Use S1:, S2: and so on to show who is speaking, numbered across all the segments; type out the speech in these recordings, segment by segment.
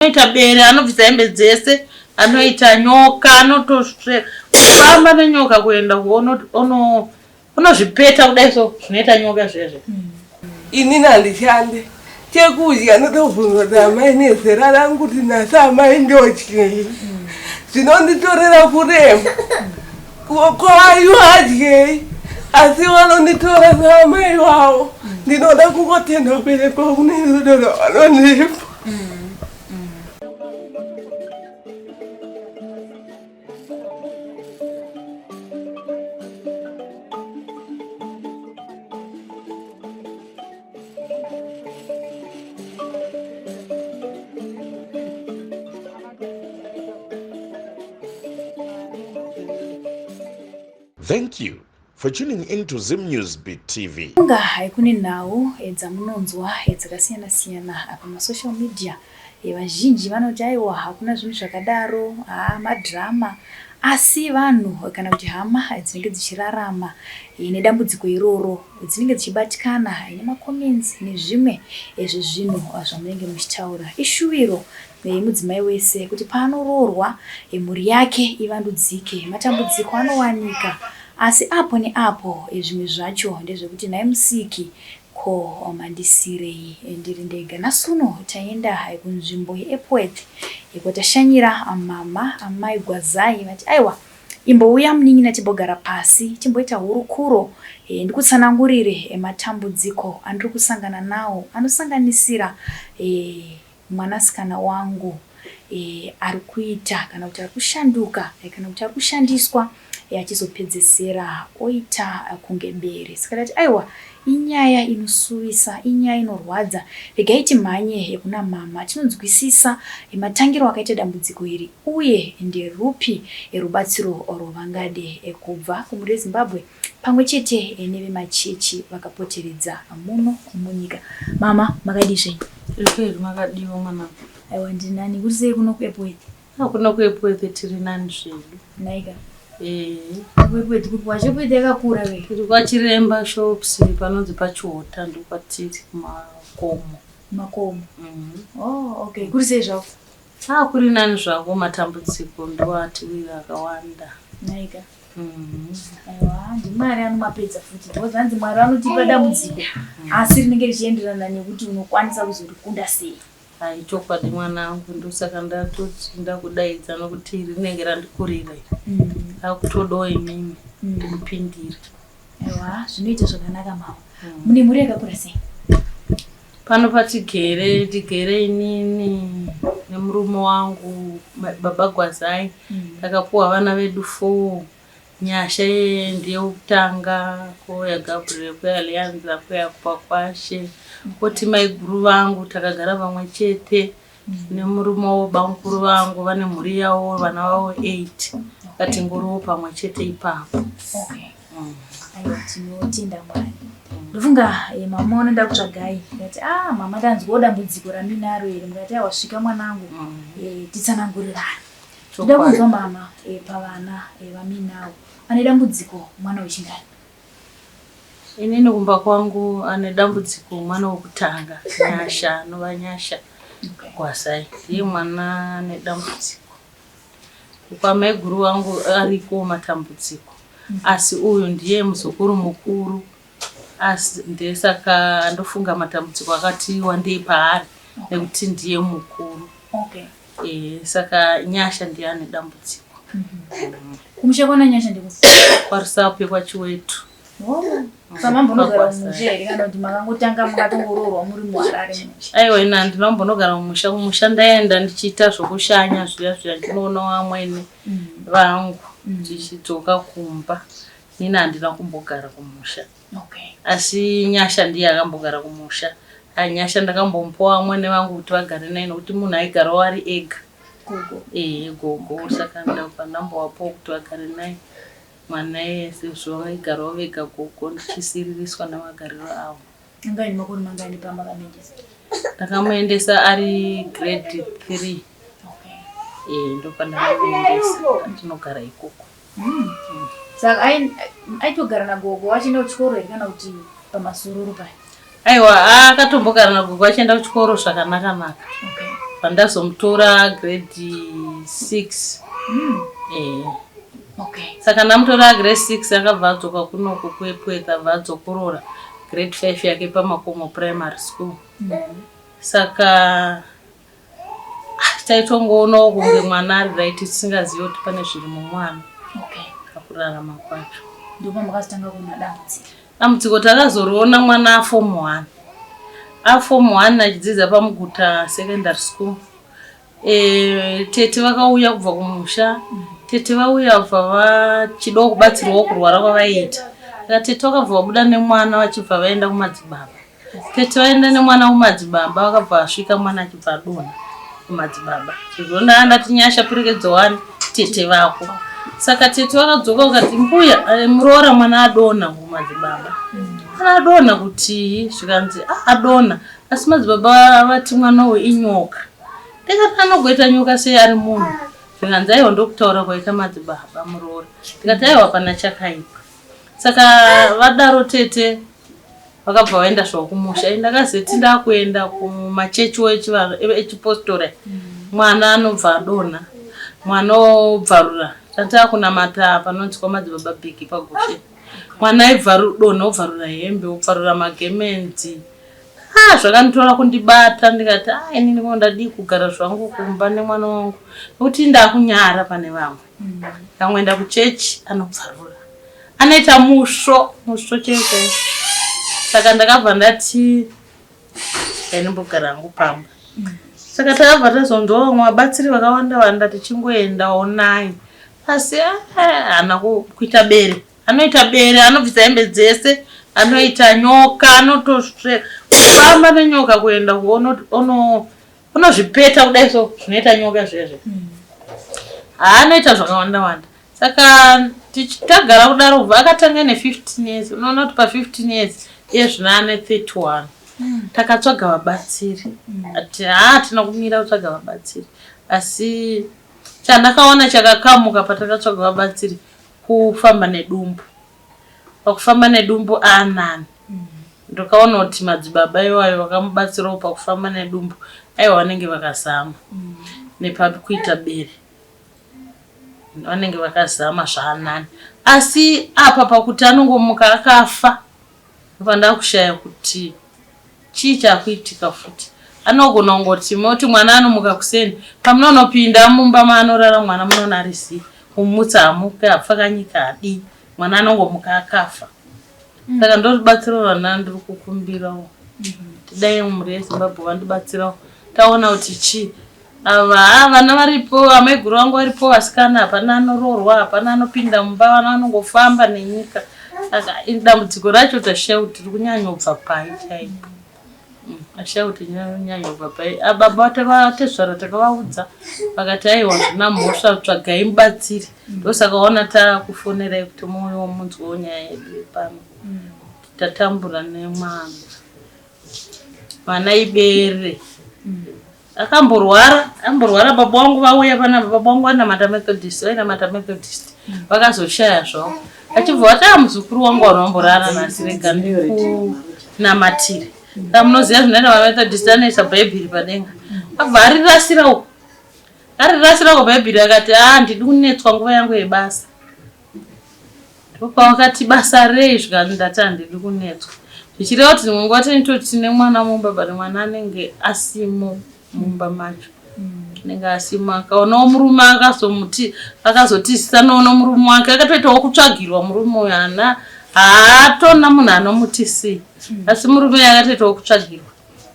S1: Anoita bere, anobvisa hembe dzese, anoita nyoka, anotosve kufamba nenyoka kuenda unozvipeta kudai so zvinoita nyoka zvezve.
S2: Inini handishande chekudya ndotobvunzwa kuti amai nezera rangu kuti nhasi amai ndodyei zvinonditorera kurema kwayo adyei asi vanonditora saamai vavo ndinoda kungotenda vabereki vangu nerudo rwavanondipa.
S3: Thank you for tuning in to Zim News Beat TV.
S4: Kunga kune nhau dzamunonzwa dzakasiyana siyana pamasocial media. Vazhinji vanoti aiwa hakuna zvinhu zvakadaro, haa madrama. Asi vanhu kana kuti hama dzinenge dzichirarama nedambudziko iroro dzinenge dzichibatikana nemacomments nezvimwe zvezvinhu zvamunenge muchitaura. Ishuviro yemudzimai wese kuti paanoroorwa mhuri yake ivandudzike. Matambudziko anowanika asi apo neapo zvimwe zvacho ndezvekuti nhai Musiki ko mandisiirei ndiri ndega. Nhasi uno taenda kunzvimbo yeEpworth kwatashanyira mama amai Gwazai vati aiwa imbouya munin'ina timbogara pasi timboita hurukuro ndikutsanangurire matambudziko andiri kusangana nawo anosanganisira mwanasikana wangu ari kuita kana kuti ari kushanduka kana kuti ari kushandiswa achizopedzesera oita kunge bere. Saka ndati aiwa inyaya inosuwisa, inyaya inorwadza. Regai timhanye kuna mama tinonzwisisa matangiro akaita dambudziko iri uye nderupi rubatsiro rwavangade kubva kumhuri yeZimbabwe pamwe chete nevemachechi vakapoteredza muno munyika. Mama makadii zvenyu?
S1: Tiri makadiwa mwanangu.
S4: Aiwa ndiri nani. Kuri sei kuno kuEpworth?
S1: Kuno kuEpworth tiri nani zvedu.
S4: Naika.
S1: Eh.
S4: KuEpworth kuri kwaChepwete yakakura ve.
S1: Tiri kwaChiremba shops panonzi paChihota ndokwatiri kumakomo.
S4: Makomo. Oh, okay. Kuri sei zvako?
S1: Ah, kuri nani zvako matambudziko ndoatiwira akawanda.
S4: Naika. Aiwa, ndiMwari anomapedza futi because hanzi Mwari vanotipa dambudziko asi rinenge richienderana nekuti unokwanisa kuzorikunda sei.
S1: Hai chokwadi mwanangu, ndosaka ndatoti ndakudaidza nokuti rinenge randikurira iri. Akutodawo imimi ndimupindire.
S4: Aiwa, zvinoita zvakanaka mama. Mune mhuri yakakura sei?
S1: Pano patigere, tigere inini nemurume wangu baba Gwazai. Takapuwa vana vedu 4. Nyasha iyeye ndiye wekutanga, kouya Gabriel, kouya Leanza, kouya Kupakwashe, koti maiguru vangu takagara pamwe chete nemurume wavo bamukuru vangu vane mhuri yavo vana vavo 8 katingoriwo pamwe chete ipapo.
S4: Okay. Aiwa tinotenda Mwari. Ndofunga mama vanoenda kutsvagai ndikati ah mama ndanzwawo dambudziko raminaro iri mukati aiwa svika mwanangu titsanangurirane. Ndoda kunzwa mama pavana vaminawo ane dambudziko mwana wechingani?
S1: Inini kumba kwangu ane dambudziko mwana wekutanga Nyasha anova Nyasha Gwasai ndiye mwana ane dambudziko. Kwamaiguru wangu ariko matambudziko asi uyu ndiye muzukuru mukuru asi ndesaka ndofunga matambudziko akati wandei paari nekuti ndiye mukuru.
S4: Okay.
S1: Saka Nyasha ndiye ane dambudziko.
S4: Kumusha kwana Nyasha ndiko
S1: kwaRusape kwaChiwetu.
S4: Oh. Samambonogara mumusha here kana kuti makangotanga makatongoroorwa muri muHarare mumusha?
S1: Aiwa ini handina kumbonogara mumusha. Kumusha ndaenda ndichiita zvokushanya zviya zviya ndinoona vamwene vangu tichidzoka kumba. Ini handina kumbogara kumusha.
S4: Okay.
S1: Asi Nyasha ndiye akambogara kumusha. Nyasha ndakambomupawo vamwene vangu kuti vagare naye nokuti munhu aigarawo ari ega.
S4: Gogo.
S1: Ehe gogo saka ndabva ndambovapawo kuti vagare naye. Mwana iyeye sezvo vaigarawo vega gogo ndichisiririswa nemagariro avo.
S4: Anga aine makore mangani pamakamuendesa?
S1: Ndakamuendesa ari grade 3.
S4: Okay.
S1: Eh, ndopandakamuendesa atinogara ikoko.
S4: Saka aitogara nagogo achienda kuchikoro here kana kuti pamasururu paya?
S1: Aiwa, akatombogara nagogo achienda kuchikoro zvakanaka naka.
S4: Okay.
S1: Pandazomutora grade 6. Eh.
S4: Okay.
S1: Saka ndamutora grade 6 akabva adzoka kunoku kuEpworth, abva adzokorora grade 5 yake paMakomo Primary School. Saka taitongoonawo kunge mwana ari right, tisingazivi kuti pane zviri mumwana. Pakurarama kwacho.
S4: Ndopamakazotanga kuona dambudziko?
S1: Dambudziko takazoriona mwana aform 1. Aform 1 achidzidza paMuguta Secondary School. Tete vakauya kubva kumusha. Tete vauya kubva vachidawo kubatsirwawo kurwara kwavaiita. Saka tete vakabva vabuda nemwana vachibva vaenda kumadzibaba. Tete vaenda nemwana kumadzibaba, vakabva vasvika mwana achibva adonha kumadzibaba. Sezvo ndati Nyasha perekedza wani tete vako. Saka tete vakadzoka vakati, mbuya, muroora mwana adonha kumadzibaba. Mwana adonha kuti zvikanzi adonha, asi madzibaba vati mwana uyu inyoka. Ndikati anogoita nyoka sei ari munhu? Zvikanzi aiwa, ndokutaura kwaita madzibaba muroora. Ndikati aiwa, hapana chakaipa. Saka vadaro tete vakabva vaenda zvavo kumusha. Ndakazoti ndakuenda kumachechi echipostori, mwana anobva adonha, mwana obvarura. Tatakunamata panonzi kwamadzibaba Bhigi paGoshen. Mwana aibva donha obvarura hembe, obvarura magemenzi. Zvakanditora kundibata, ndikati inini ko ndadii kugara zvangu kumba nemwana wangu, nekuti ndakunyara pane vamwe. Kamwenda kuchechi anobvarura, anoita musvo musvo chaiwo chaiwo. Saka ndakabva ndati ainimbogara hangu pamba. Saka takabva tazonzwa vamwe vabatsiri vakawanda wanda tichingoenda onai, asi haana kuita bere. Anoita bere, anobvisa hembe dzese, anoita nyoka, anotofamba nenyoka kuenda unozvipeta kudai, so zvinoita nyoka zvezve. Haanoita zvakawanda wanda. Saka tagara kudaro kubva akatanga ne15 years. Unoona kuti pa15 years, iye zvino ane 31. Takatsvaga vabatsiri, ati hatina kumira kutsvaga vabatsiri, asi chandakaona chakakamuka patakatsvaga vabatsiri kufamba nedumbu. Pakufamba nedumbu aanani, ndakaona kuti madzibaba iwayo vakamubatsirawo pakufamba nedumbu, aiwa, vanenge vakazama. Nepakuita bere vanenge vakazama zvaanani, asi apa pakuti anongomuka akafa, pandakushaya kuti chii chakuitika futi. Anogona kungoti moti mwana anomuka kuseni, pamunonopinda mumba maanorara mwana munoona ari zii, kumutsa hamuke, hapfakanyika, hadii, mwana anongomuka akafa. Saka ndorubatsiro rwana ndiri kukumbirawo, tidai mhuri yeZimbabwe vandibatsirawo, taona kuti chii. Ava vana varipo, amaiguru vangu varipo, vasikana hapana anoroorwa, hapana anopinda mumba, vana vanongofamba nenyika. Saka dambudziko racho tashaya kuti tiri kunyanyobva pai chaipo. Tashaya kuti nyanyobva pai. Baba vatezvara takavaudza, vakati aiwa, zvina mhosva, tsvagai mubatsiri. Ndosaka waona takufonerai kuti muuyewo munzwewo nyaya yedu yepano. Tatambura nemwana, mwana ibere, akamborwara, amborwara. Baba vangu vauya panapa, baba vangu vanamata Methodist, vainamata Methodist, vakazoshaya zvavo. Achibva vati, a muzukuru wangu vanomborara nhasi, rega ndikunamatire. Saka munoziva zvinoita vaMethodist, anoisa bhaibheri padenga, abva arirasira uko, arirasira uko bhaibheri, akati, a handidi kunetswa nguva yangu yebasa. Ndopavakati, basa rei? Zvikanzi, ndati handidi kunetswa, zvichireva kuti dzimwe nguva tinototi tine mwana mumba, but mwana anenge asimo mumba macho, anenge asimo. Akaonawo murume akazomuti akazotizisa noona murume wake, akatoitawo kutsvagirwa murume uyu, hana haatona munhu anomutisii, asi murume akatoitawo kutsvagirwa,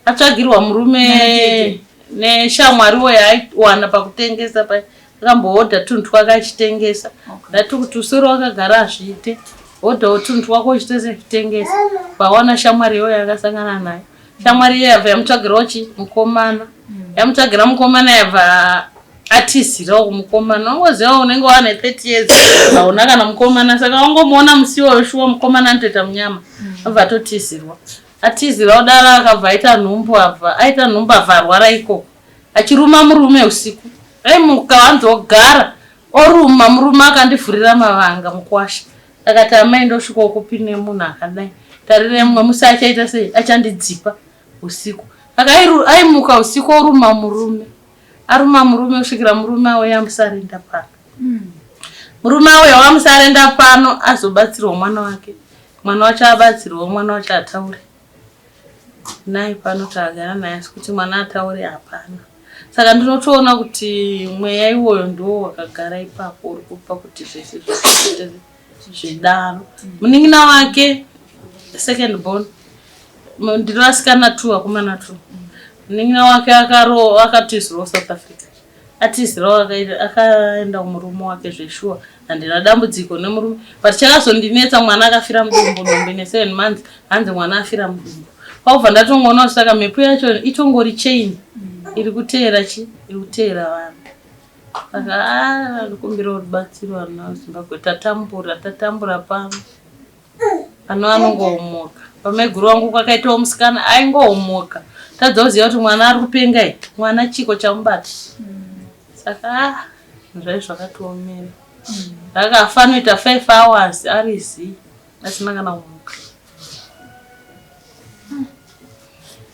S1: atsvagirwa murume neshamwariwo yaaiwana pakutengesa pai. Akambohodha tunhu twake achitengesa. Ndati kuti usoro wakagara hazviite, hodhawo tunhu twako uchitese kutengesa. Pawana shamwari iyoyo yakasangana nayo, shamwari iyoyo yabva yamutsvagirawo chi mukomana, yamutsvagira mukomana, yabva atizirawo kumukomana. Wangoziva unenge wane 30 years hauna kana mukomana, saka wangomuona musi iwoyo, shuwa mukomana anotoita munyama, abva atotizirwa. Atizira kudaro akabva aita nhumbu, abva aita nhumbu, abva arwara ikoko achiruma murume usiku. Aimuka wanzogara oruma murume. Akandivhurira mavanga mukwasha, akati, amai, ndosvikawo kupi nemunhu akadai? Tarire mumwe musi achaita sei, achandidzipa usiku. Saka aimuka usiku oruma murume. Aruma murume kusvikira murume auya amusarenda pano. Murume auya wamusarenda pano azobatsirwa mwana wake. Mwana wacho abatsirwa, mwana wacho ataure. Naye pano tagara naye asi kuti mwana ataure hapana. Saka ndinotoona kuti mweya iwoyo ndiwo wakagara ipapo uri kupa kuti zvese zvese zvidaro. Munin'ina wake second born ndiri vasikana two vakomana two. Munin'ina wake akaro akatizirawo South Africa. Atizirawo akaenda kumurume wake zveshuwa. Handina dambudziko nemurume but chakazondinetsa mwana akafira mudumbu nhumbu ine 7 months hanzi mwana afira mudumbu. Kwakubva ndatongoona kuti saka mhepo yacho itongori chain iri kuteera chi iri kuteera vanhu. Saka ah ndikumbira rubatsiro vana veZimbabwe tatambura tatambura pano. Pano anongoomoka. Pamaiguru wangu kwakaitawo musikana aingoomoka. Tadza kuziva kuti mwana ari kupenga here. Mwana chiko chamubata. Saka ah zvai zvakatiomera. Akafa anoita 5 hours ari zii asina kana kumuka.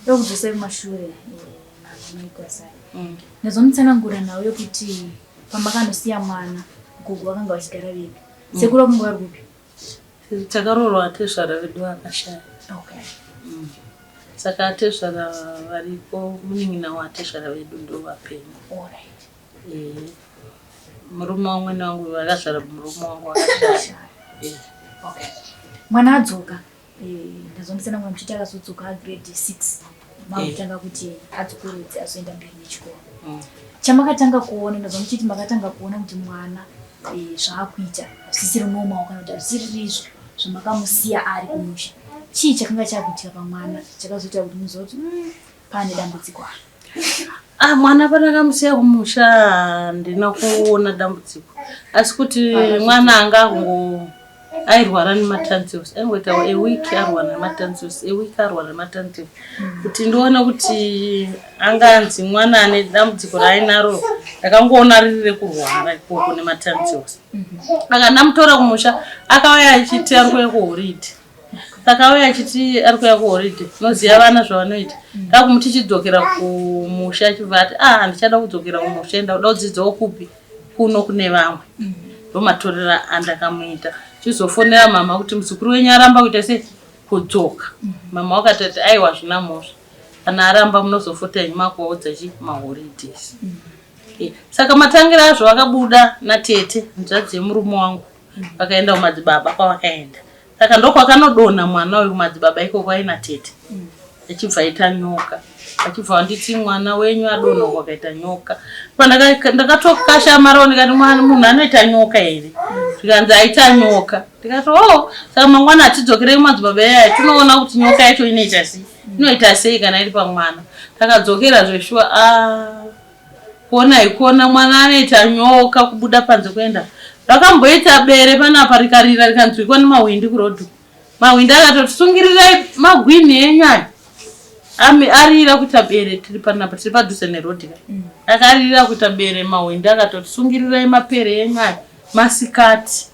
S4: Ndokudzosai kumashure mama Gwazai. Ndazomutsanangura nhau yekuti pamakanosiya mwana gogo vakanga vachigara vega. Sekuru vakanga vari kupi?
S1: Takaroorwa atezvara vedu vakashaya.
S4: Okay.
S1: Saka atezvara variko munin'ina waatezvara vedu ndo vapenyu.
S4: Alright.
S1: Eh, murume wamwene wangu vakazvara murume wangu wakashaya. Eh.
S4: Okay. Mwana adzoka. Ndazomutsanangura muchiti akazodzoka agrade 6. Makutanga kuti adzokorodze azoenda mberi nechikoro. Chamakatanga kuona ndazwa muchiti makatanga kuona kuti mwana zvaakuita hazvisisiri normal kana kuti hazvisiri izvo zvamakamusiya ari kumusha. Chii chakanga chakuitika pamwana chakazoita kuti muzive kuti pane dambudziko apa?
S1: Ah, mwana pandakamusiya kumusha handina kuona dambudziko asi kuti mwana anga akungo airwara nematonsils aingoita a week arwara nematonsils a week arwara nematonsils kuti ndione kuti anga anzi mwana ane dambudziko raainaro ndakangoona riri rekurwara ikoko nematonsils. Saka ndamutora kumusha akauya achiti ari kuuya kuhoride. Saka auya achiti ari kuuya kuhoride unoziva vana zvavanoita. Ndakumuti chidzokera kumusha achibva ati ah handichada kudzokera kumusha ndakuda kudzidzawo kupi kuno kune vamwe. Ndomatorera andakamuita. Chizofonera mama kuti muzukuru wenyu aramba kuita sei kudzoka. Mama wakatati aiwa hazvina mhosva. Kana aramba munozofota henyu makuvaudza chi maholidays. Saka matangira azvo vakabuda natete hanzvadzi yemurume wangu vakaenda kumadzibaba kwavakaenda. Saka ndokwakanodonha mwana uyu kumadzibaba ikoko aina tete. Achibva aita nyoka. Achibva vanditi mwana wenyu adonha uko akaita nyoka. Ndakatokashamarawo ndikati mwana munhu anoita nyoka here? Zvikanzi aita nyoka. Ndikati oh saka mangwana hatidzokerei kumadzibaba yaya tinoona kuti nyoka yacho inoita sei. Inoita sei kana iri pamwana. Takadzokera zveshuwa ah kuona ikona mwana anoita nyoka kubuda panze kuenda. Rakamboita bere panapa rikarira rikanzwikwa nemahwindi kurodhi. Mahwindi akatoti sungirirai magwinhi enyu aya. Ami arira kuita bere tiri panapa tiri padhuze nerodhi ka. Akarira kuita bere mahwindi akatoti sungirirai mapere enyu aya masikati.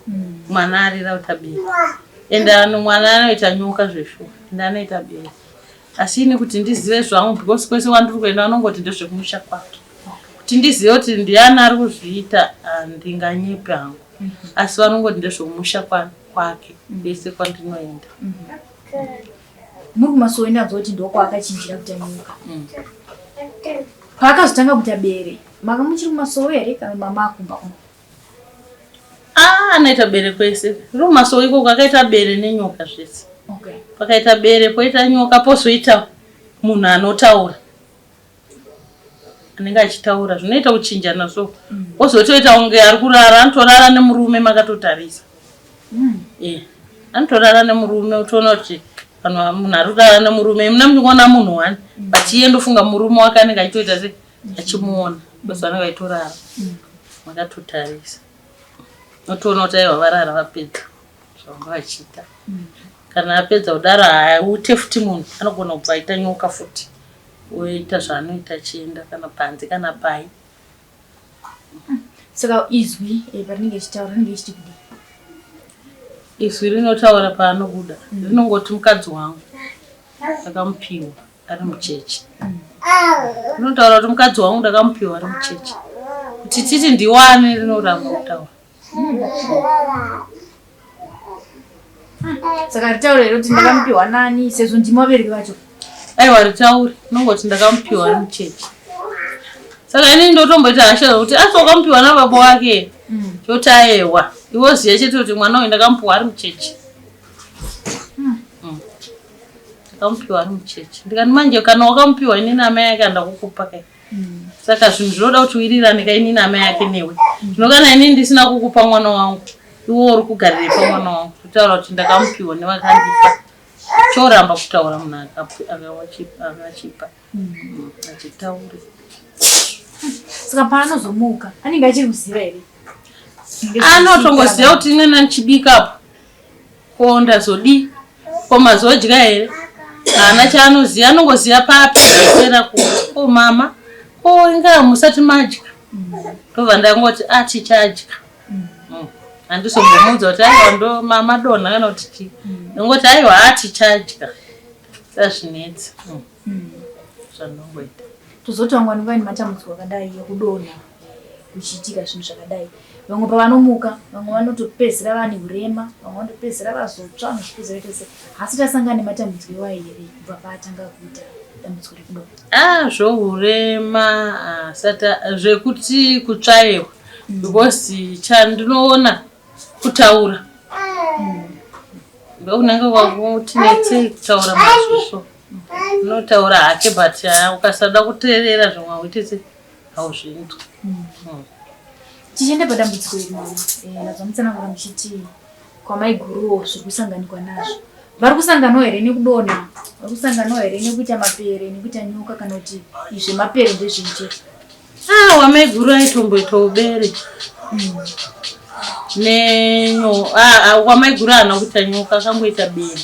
S1: Mwana arira kuita bere. Ende ano mwana anoita nyoka zveshuwa. Ende anoita bere. Asi ini kuti ndizive zvangu because kwese kwandiri kuenda vanongoti ndezvekumusha kwake. Kuti ndizive kuti ndiani ari kuzviita handinganyepi hangu. Asi vanongoti ndezvekumusha kwake kwese kwandinoenda.
S4: Muri kumasowe ndanzwa kuti ndokwaakachinjira kuita nyoka. Paakazotanga kuita bere, manga muchiri kumasowe here kana mama akumba kuno?
S1: Ah, anoita bere kwese. Riri kumasowe ikoko akaita bere nenyoka zvese.
S4: Okay.
S1: Pakaita bere poita nyoka pozoita munhu anotaura. Anenge achitaura zvinoita kuchinjana so. Ozotoita kunge ari kurara anotorara nemurume makatotarisa. Anotorara nemurume utoona kuti vanhu munhu ari kurara nemurume muna muchingoona munhu one but iye ndofunga murume wake anenge achitoita se achimuona because vanenge vaitorara makatotarisa. Unotoona kuti aiwa varara vapedza zvavanga vachiita. Kana apedza kudaro haaute futi munhu anogona kubva aita nyoka futi oita zvaanoita achienda kana panze kana pai.
S4: Saka izwi parinenge richitaura rinenge richiti kudii?
S1: Izwi rinotaura paanobuda rinongoti mukadzi wangu akamupiwa. Ari muchechi. Rinotaura kuti mukadzi wangu ndakamupiwa ari muchechi. Kuti titi ndiwane rinoramba kutaura.
S4: Saka ritaure here kuti ndakamupiwa nani sezvo ndimi vabereki vacho?
S1: Aiwa ritaure, unongoti ndakamupiwa ari muchechi. Saka inini ndotomboita hasha kuti asi wakamupiwa nababa wake. Choti ayewa. Iwe ziya chete kuti mwana uyu ndakamupiwa ari muchechi. Ndakamupiwa ari muchechi. Ndikati manje kana wakamupiwa inini amai ake handakukupa kai. Saka zvinhu zvinoda kuti uwirirane ka inini amai ake newe. Zvino kana inini ndisina kukupa mwana wangu, iwe uri kugarirepa mwana wangu. Kutaura kuti ndakamupiwa nevakandipa. Choramba kutaura munhu akachipa. Achitaure.
S4: Saka paanozomuka anenge achiri kuziva here?
S1: Anotongoziva kuti inini ndichibika apo. Ko ndazodii? Ko mazodya here? Haana chaanoziva, anongoziva papi era ku ko mama ko inga musati madya. Ndobva ndangoti ah tichadya. Handizombomuudza kuti aiwa ndo mama donha kana kuti chii. Ndongoti aiwa ah tichadya. Sazvinetsi. Zvandongoita.
S4: Tozoti vamwe vanenge vaine matambudziko akadai ekudonha kuchiitika zvinhu zvakadai. Vamwe pavanomuka, vamwe vanotopedzisira vane urema, vamwe vanotopedzisira vazotsva, vanozopedzisira vaita sei. Asi tasangana nematambudziko iwayo here kubva paatanga kuita dambudziko rekudonha?
S1: Ah, zvourema asati zvekuti kutsvairwa because chandinoona kutaura ndokunenge kwakutinetsei kutaura mazviso. Unotaura hake but ukasada kuteerera zvimwe hauiti sei hauzvinzwi.
S4: Tichienda padambudziko iri mama, ndazomutsanangura muchiti kwamaiguruwo zviri kusanganikwa nazvo. Vari kusanganawo here nekudonha? Vari kusanganawo here nekuita mapere nekuita nyoka kana kuti izvi zvemapere ndezvei chete?
S1: Ah, wamaiguru aitomboita ubere. Nenyo, wamaiguru haana kuita nyoka, akangoita bere.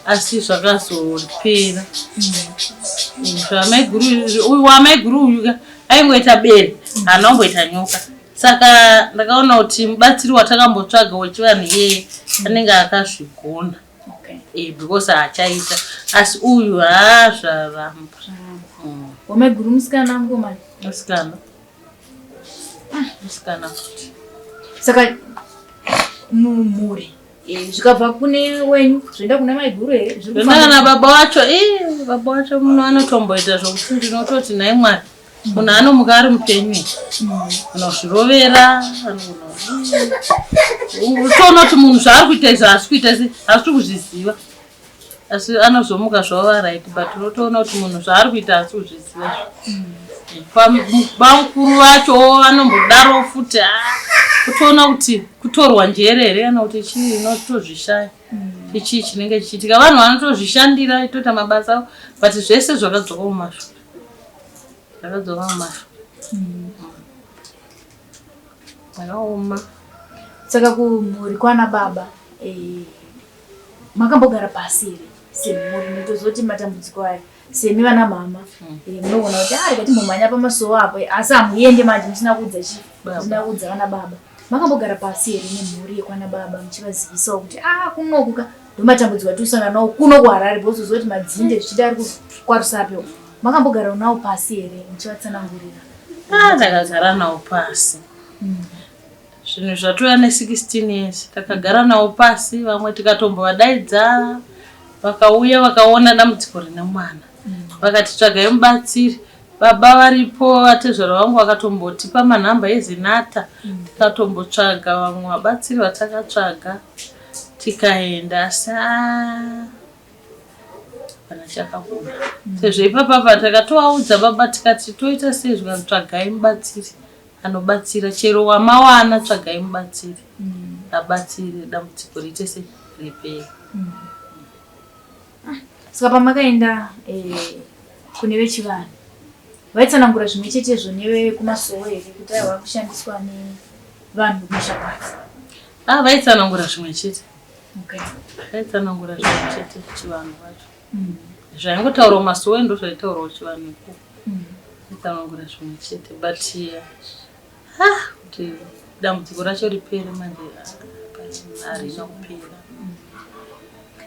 S1: Asi zvakazopera. Zvamaiguru, uyu wamaiguru uyu ka aingoita bere, haana kumboita nyoka. Saka ndakaona kuti mubatsiri watakambotsvaga wechivanhu iyeye anenge akazvigona. Because haachaita. Asi uyu haa zvaramba.
S4: Wamaiguru musikana mukomana?
S1: Musikana. Musikana futi.
S4: Saka mumhuri zvikabva kune wenyu zvoenda kuna maiguru here?
S1: Zviri na baba wacho, baba wacho muno anotomboita zvokuti ndinototi nhai Mwari. Munhu anomuka ari mupenyu anozvirovera, utoona kuti munhu zvaari kuita izvi haasi kuita sei, haasi kuzviziva. Asi anozomuka zvova right but unotoona kuti munhu zvaari kuita haasi kuzviziva. Bamukuru vacho vanombodaro futi kutoona kuti kutorwa njere here kana kuti chii unotozvishaya. Chii chinenge chichiitika. Vanhu vanotozvishandira toita mabasa avo but zvese zvakadzoka mumashure. Zvakadzoka mumashure. Zvakaoma.
S4: Saka kumhuri kwana baba makambogara pasi here semhuri motozoti matambudziko aya semi vana mama munoona kuti ah rega timbomhanya pamasowa apo asi hamuende manje musina kuudza chii musina kuudza vana baba. Makambogara pasi here nemhuri yekwana baba muchivazivisawo kuti ah kunoku ka ndomatambudziko atinosangana nawo kuno kuHarare because uzoti madzinde zvichida ari kwaRusape uko. Makambogara nawo pasi here muchivatsanangurira?
S1: Ah, ndakagara nawo pasi. Zvinhu zvatouya ne 16 years takagara nawo pasi, vamwe tikatombovadaidza vakauya vakaona dambudziko rine mwana vakati tsvagai mubatsiri. Baba varipo vatezvara vangu vakatombotipa manhamba eZinatha tikatombotsvaga vamwe vabatsiri vatakatsvaga tikaenda asi hapana chakabuda. Sezvo ipapa takatovaudza baba tikati toita sei zvikanzi tsvagai mubatsiri anobatsira chero wamawana tsvagai mubatsiri abatsire dambudziko riite sei ripere.
S4: Saka pamakaenda kune vechivanhu vaitsanangura zvimwe chetezvo nevekumasowe here kuti aiwa kushandiswa nevanhu kumusha kwake?
S1: Ah, vaitsanangura zvimwe chete. Vaitsanangura zvimwe chete chivanhu vacho. Zvaingotaurwa masowe ndozvaitaurwa chivanhu ikoko. Vaitsanangura zvimwe chete but kuti dambudziko racho ripere manje harina kupera.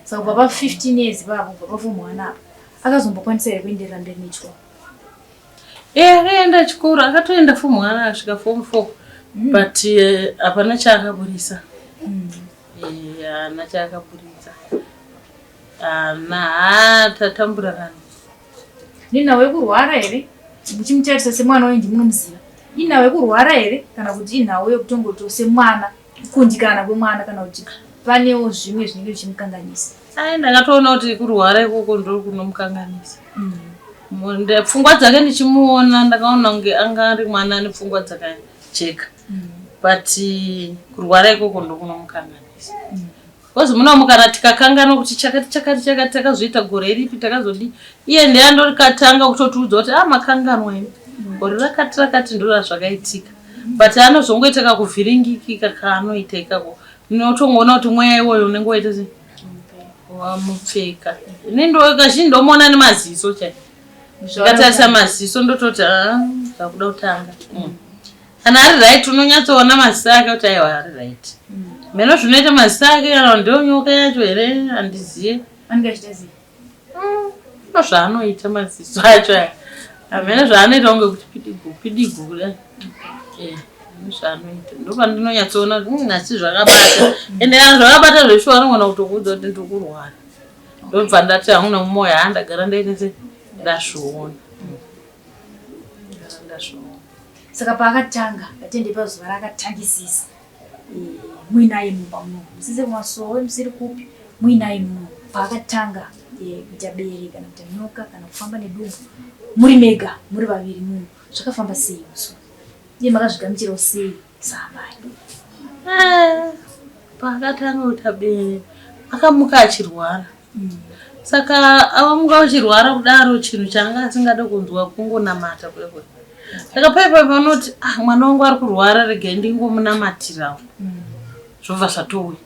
S4: Saka kubva pa 15 years ipapo kubva pafomwana apa Akazombokwanisa here kuenderera mberi nechikoro?
S1: Eh, akaenda chikoro, akatoenda form 1 akasvika form 4. But hapana chaakaburitsa. Eh, haana chaakaburitsa. Haana, haa tatambura kani.
S4: Nenhau yekurwara here? Muchimutarisa semwana wenyu ndimunomuziva. Inhau yekurwara here kana kuti inhau yekutongotiwo semwana kukundikana kwemwana kana kuti panewo zvimwe zvinenge zvichimukanganisa?
S1: Ai, ndakatoona kuti kurwara ikoko ndo kunomukanganisa. Pfungwa dzake ndichimuona ndakaona kunge anga ari mwana ane pfungwa dzakajeka. But kurwara ikoko ndo kunomukanganisa. Because munomu kana tikakanganwa kuti chakati chakati chakati takazoita gore ripi takazodii, iye ndiye andorikatanga kutotiudza kuti ah makanganwa imi. Gore rakati rakati ndo razvakaitika. But anozongoita kakuvhiringikika kaanoita ikako. Unotongoona kuti mweya iwoyo unenge waita sei? Wamupfeka. Ini ndo kazhinji ndomuona nemaziso chai. Ndikatarisa maziso ndototi ah zvakuda kutanga. Kana ari right unonyatsoona maziso ake kuti aiwa ari right. Mheno zvinoita maziso ake kana ndiyo nyoka yacho here handiziye.
S4: Anenge achiita sei?
S1: Ndo zvaanoita maziso acho aya. Hameno zvaanoita kunge kuti pidigu pidigu kudai. Eh, zvaanoita. Ndopandinonyatsoona kuti asi zvakabata. Ende kana zvakabata zveshuwa anogona kutokuudza kuti ndiri kurwara. Ndobva ndati hangu nemumoyo haa ndagara ndaita sei ndazviona. Ndagara ndazviona.
S4: Saka paakatanga, ngatende pazuva raakatangisisa muinaye mumba muno, musise kumasowe, musiri kupi, muinaye muno. Paakatanga kuita bere kana kuita nyoka kana kufamba nedumbu, muri mega, muri vaviri muno, zvakafamba sei musi uyu? Uye makazvigamuchirawo sei saamai?
S1: Paakatanga kuita bere, akamuka achirwara. Saka amuka uchirwara kudaro chinhu chaanga asingade kunzwa kungonamata kuya kuya. Saka pai pai panoti ah mwana wangu ari kurwara regai ndingomunamatirawo. Zvobva zvatouya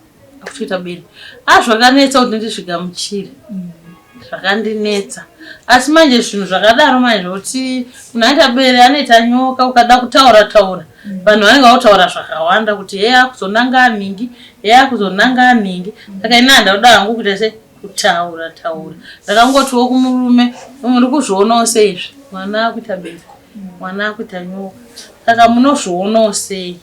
S1: akutoita bere. Ah zvakanetsa kuti ndizvigamuchire. Zvakandinetsa. Asi manje zvinhu zvakadaro manje zvekuti munhu anoita bere anoita nyoka ukada kutaura taura. Vanhu vanenge vakutaura zvakawanda kuti hee akuzonanga anhingi, hee akuzonanga anhingi. Saka ini handauda hangu kuita sei kutaura taura. Ndakangotiwo kumurume muri kuzvionawo sei izvi mwana akuita bere, mwana akuita nyoka. Saka munozvionawo sei?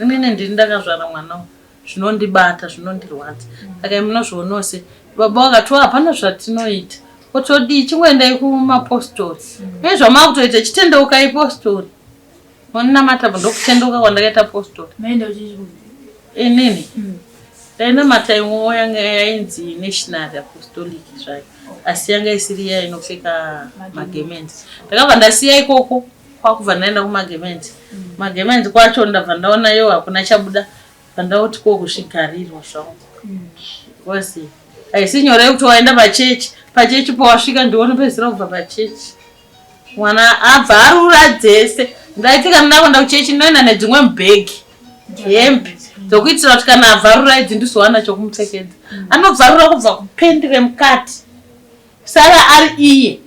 S1: Inini ndini ndakazvara mwana uyu. Zvinondibata zvinondirwadza. Saka imi munozvionawo sei? Baba vakati hapana zvatinoita. Kotodii chingoendai kumapostori. Nezvamakutoita chitendeukai postori. Monamata ndokutendeuka kwandakaita postori.
S4: Maenda kuchechi kupi?
S1: Inini ndainamata imwewo yanga yainzi National Apostolic zvayo. Asi yanga isiri iya inopfeka magemenzi. Ndakabva ndasiya ikoko kwakubva ndaenda kumagemenzi. Magemenzi kwacho ndabva ndaona yo hakuna chabuda. Pandauti ko kuzvigarirwa zvangu. Because haisi nyore yekuti waenda pachechi. Pachechi pawasvika ndiwe unopedzisira kubva pachechi. Mwana abva arura dzese. Ndaiti kana ndakuenda kuchechi ndinoenda nedzimwe mubhegi. Hembe dzokuitira kuti kana abvarura idzi ndizowana chokumupfekedza. Anobvarura kubva kupendi remukati. Sara ari iye.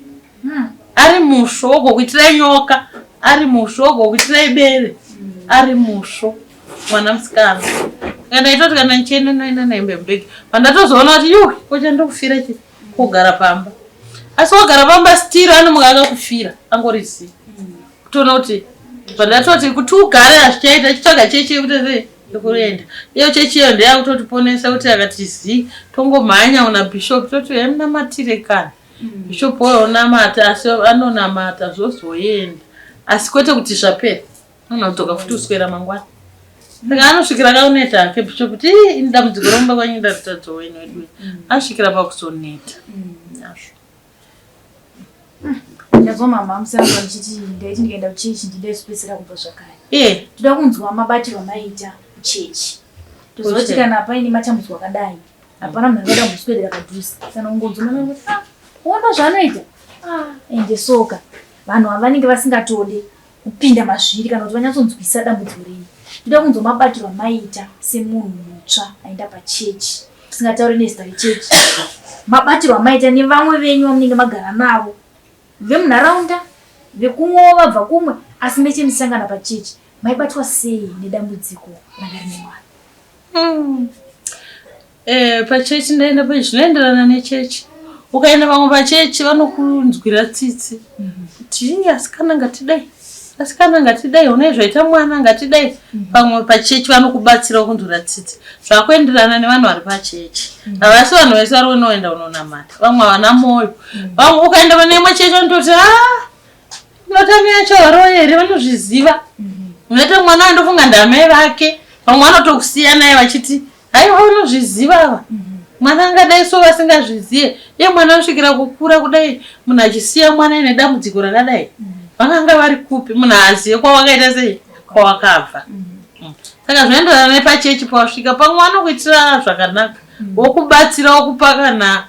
S1: Ari musvo wogokuitirai nyoka, ari musvo wogokuitirai bere, ari musvo mwana musikana. Kana itoti kana ndichienda noenda nehembe mubhegi. Pandatozoona kuti yuwi ko chandokufira chii kugara pamba. Asi wagara pamba stiri anomuka akakufira angori zii. Kutoona kuti pandatoti kuti ugare hazvichaita chitsvaga chechi yekuti sei yekuenda. Iyo chechi iyo ndeyakutotiponesa kuti akati zii tongomhanya una bishop toti hemunamatire kani. Bishop uyo onamata asi anonamata zvozoenda. Asi kwete kuti zvapera. Anodzoka futi kuswera mangwana. Saka anosvikira kakuneta hake bishop kuti ii ini dambudziko romba kwanyu ndaritadzawo ini wedu. Anosvikira pakuzoneta. Nazvo.
S4: Ndazwa mama musango ndichiti ndaiti ndikaenda kuchechi ndindaizopedzisira kubva zvakare.
S1: Eh.
S4: Toda kunzwa mabatiro amaiita kuchechi. Toziva kuti kana paine matambudziko akadai hapana munhu angada kumboswedera padhuze. Kana kungonzwa mama kuti ah uona zvaanoita. Ah ende soka vanhu ava vanenge vasingatode kupinda mazviri kana kuti vanyatsonzwisa dambudziko renyu. Ndoda kunzwa mabatiro amaiita semunhu mutsva aenda pachechi tisingatauri nezita rechechi. Mabatiro amaiita nevamwe venyu vamunenge magara navo vemunharaunda vekumwewo vabva kumwe asi mese musangana pachechi maibatwa sei nedambudziko ranga rine mwana?
S1: Pachechi ndaenda pa zvinoenderana nechechi. Ukaenda vamwe vachechi vanokunzwira tsitsi kuti mm -hmm. Asikana ngatidai, asikana ngatidai, une zvaita mwana ngatidai. Pamwe pachechi vanokubatsira kunzwira tsitsi, zvakuenderana nevanhu vari pachechi. Havasi vanhu vese vari unoenda unonamata, vamwe havana mwoyo. Vamwe ukaenda pane imwe chechi vanototi a notami yacho varoyi here, vanozviziva. Unoita mwana andofunga ndamai vake, vamwe vanotokusiya naye vachiti haiwa unozviziva ava. Mwana angadai so vasingazvizive, iye mwana anosvikira kukura kudai, munhu achisiya mwana ine dambudziko rakadai, vakanga vari kupi? Munhu haazive kwawakaita sei, kwawakabva. Saka zvinoenderana nepachechi pawasvika. Pamwe vanokuitira zvakanaka, wokubatsira, wokupa kana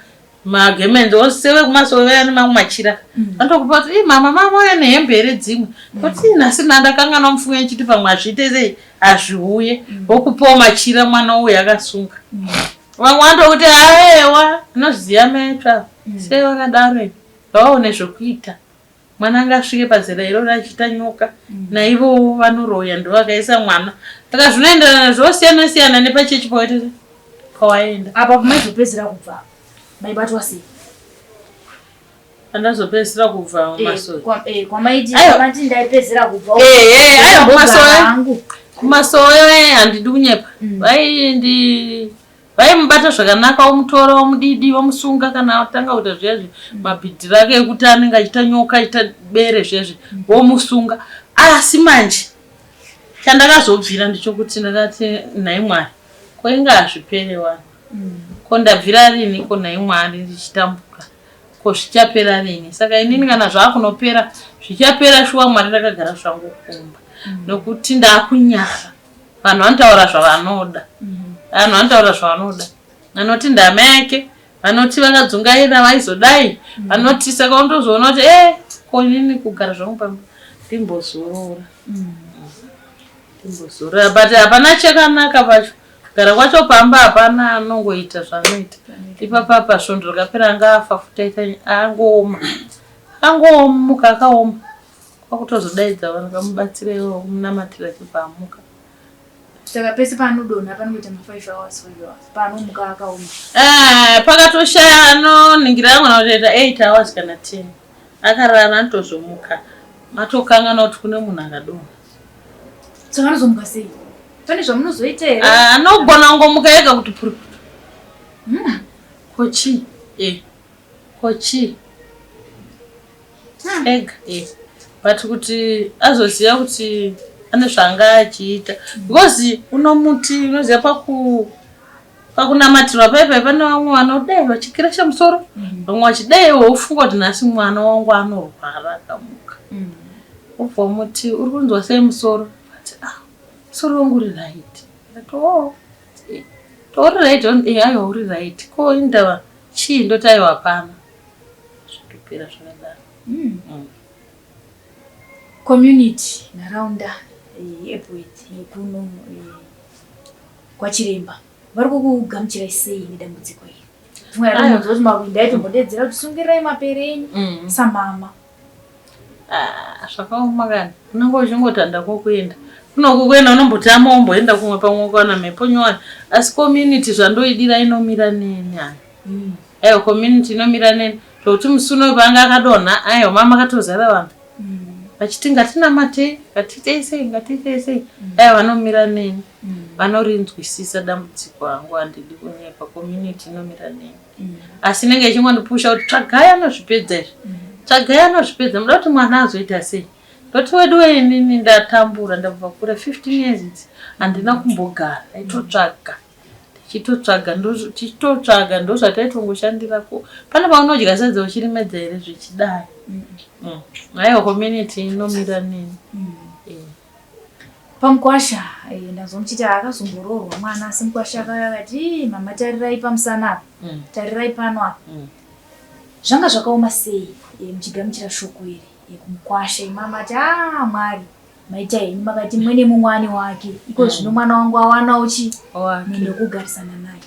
S1: magemenzi ose vekumasowe vaya nemamwe machira, vanotokupa kuti ii mama, mama uya nehembe here dzimwe, kuti nhasi ndandakanganwa mufunge nchiti pamwe hazviite sei, hazviuye, wokupawo machira mwana uyu akasunga. Vamwe vanotokuti aewa anozviziva metsva sei vakadaro, vaone zvokuita. Mwana angasvike pazera iroro achiita nyoka, naivowo vanoroya ndo vakaisa mwana. Saka zvinoenderana, zvosiyana siyana nepachechi pawaita pawaenda.
S4: Apa pamaizopedzisira kubva maibatwa sei?
S1: Pandazopedzisira kubva mumasowe,
S4: Kwamaiti kwamati ndaipedzisira kubva
S1: Aiwa, kumasowe, kumasowe handidi kunyepa, vaindi vaimubata zvakanaka, vomutora vomudidi vomusunga kana atanga kuita zviya zvi mabhidhiri ake ekuti anenge achiita nyoka, achiita bere zviya zvi, vomusunga. Asi manje chandakazobvira ndechokuti ndakati, nhai Mwari, ko inga hazvipere wani, ko ndabvira rini, ko nhai Mwari, ndichitambura, ko zvichapera rini? Saka inini kana zvaakunopera zvichapera shuwa Mwari, ndakagara zvangu kumba, nokuti ndakunyara. Vanhu vanotaura zvavanoda, vanhu vanotaura zvavanoda, vanoti ndama yake, vanoti vakadzungaira vaizodai, vanoti. Saka undozoona kuti e ko inini kugara zvangu pamba ndimbozorora, ndimbozorora. But hapana chakanaka pacho kugara kwacho pamba, hapana anongoita zvaanoita ipapa. Svondo rakapera anga afa futi, aita angooma, angomuka akaoma, kwakutozodaidza vanhu kamubatsireiwo kumunamatira chibva amuka.
S4: Saka pese paanodonha panongoita ma5 hours, 5 hours, paanomuka akaoma?
S1: Pakatoshaya anoningira amwe kutoita 8 hours kana 10 akarara, anotozomuka matokangana kuti kune munhu akadonha.
S4: Saka anozomuka sei? Pane zvamunozoita here?
S1: Anogona kungomuka ega kuti purukutu. Kochi kochi ega, but kuti azoziva kuti ane zvaanga achiita, because unomuti unoziva pakunamatirwa paipai pane vamwe vanodai vachikiresha musoro, vamwe vachidai, wofunga kuti nhasi mwana wangu anorwara. Akamuka wobva muti, uri kunzwa sei musoro? Ati, ah, musoro wangu uri right. Ndati, oh, uri right? Aiwa, uri right. Ko indava chii? Ndoti, aiwa, hapana. Zvitopera zvakadaro.
S4: Community, nharaunda yeEpworth yekuno kwachiremba vari kukugamuchirai sei nedambudziko iri? Funga kuti mawinda aitombodedzera kuti sungirirai mapere enyu samama.
S1: Ah, zvakaoma kani. Unenge uchingoti kwokuenda kunoku, kuenda unombotama, womboenda kumwe, pamwe ukawana mhepo nyowani. Asi community zvandoidira, inomira neni hayo. Aiwa, community inomira neni zvokuti musi unoyu paanga akadonha, aiwa, mama akatozara vanhu vachiti ngatinamatei, ngatiitei sei, ngatiitei sei. Aiwa, vanomira neni, vanorinzwisisa dambudziko hangu, handidi kunyepa, community inomira neni. Asi inenge ichingondipusha kuti tsvagai anozvipedza izvi, tsvagai anozvipedza, muda kuti mwana azoita sei? Ndoti wedu inini ndatambura, ndabva kure, 15 years idzi handina kumbogara, ndaitotsvaga, tichitotsvaga, tichitotsvaga, ndo zvataitongoshandirako. Pane paunodya sadza uchirimedza here zvichidai? Aiwa, community inomira neni.
S4: Pamukwasha, ndanzwa muchiti akazomboroorwa mwana, asi mukwasha akauya akati, "Ii, mama, tarirai pamusana apa, tarirai pano apa." Zvanga zvakaoma sei muchigamuchira shoko iri kumukwasha? Imama ati, a Mwari maita henyu, makati mumwe nemumwe ane wake, iko zvino mwana wangu awanawo chi munhu wekugarisana naye.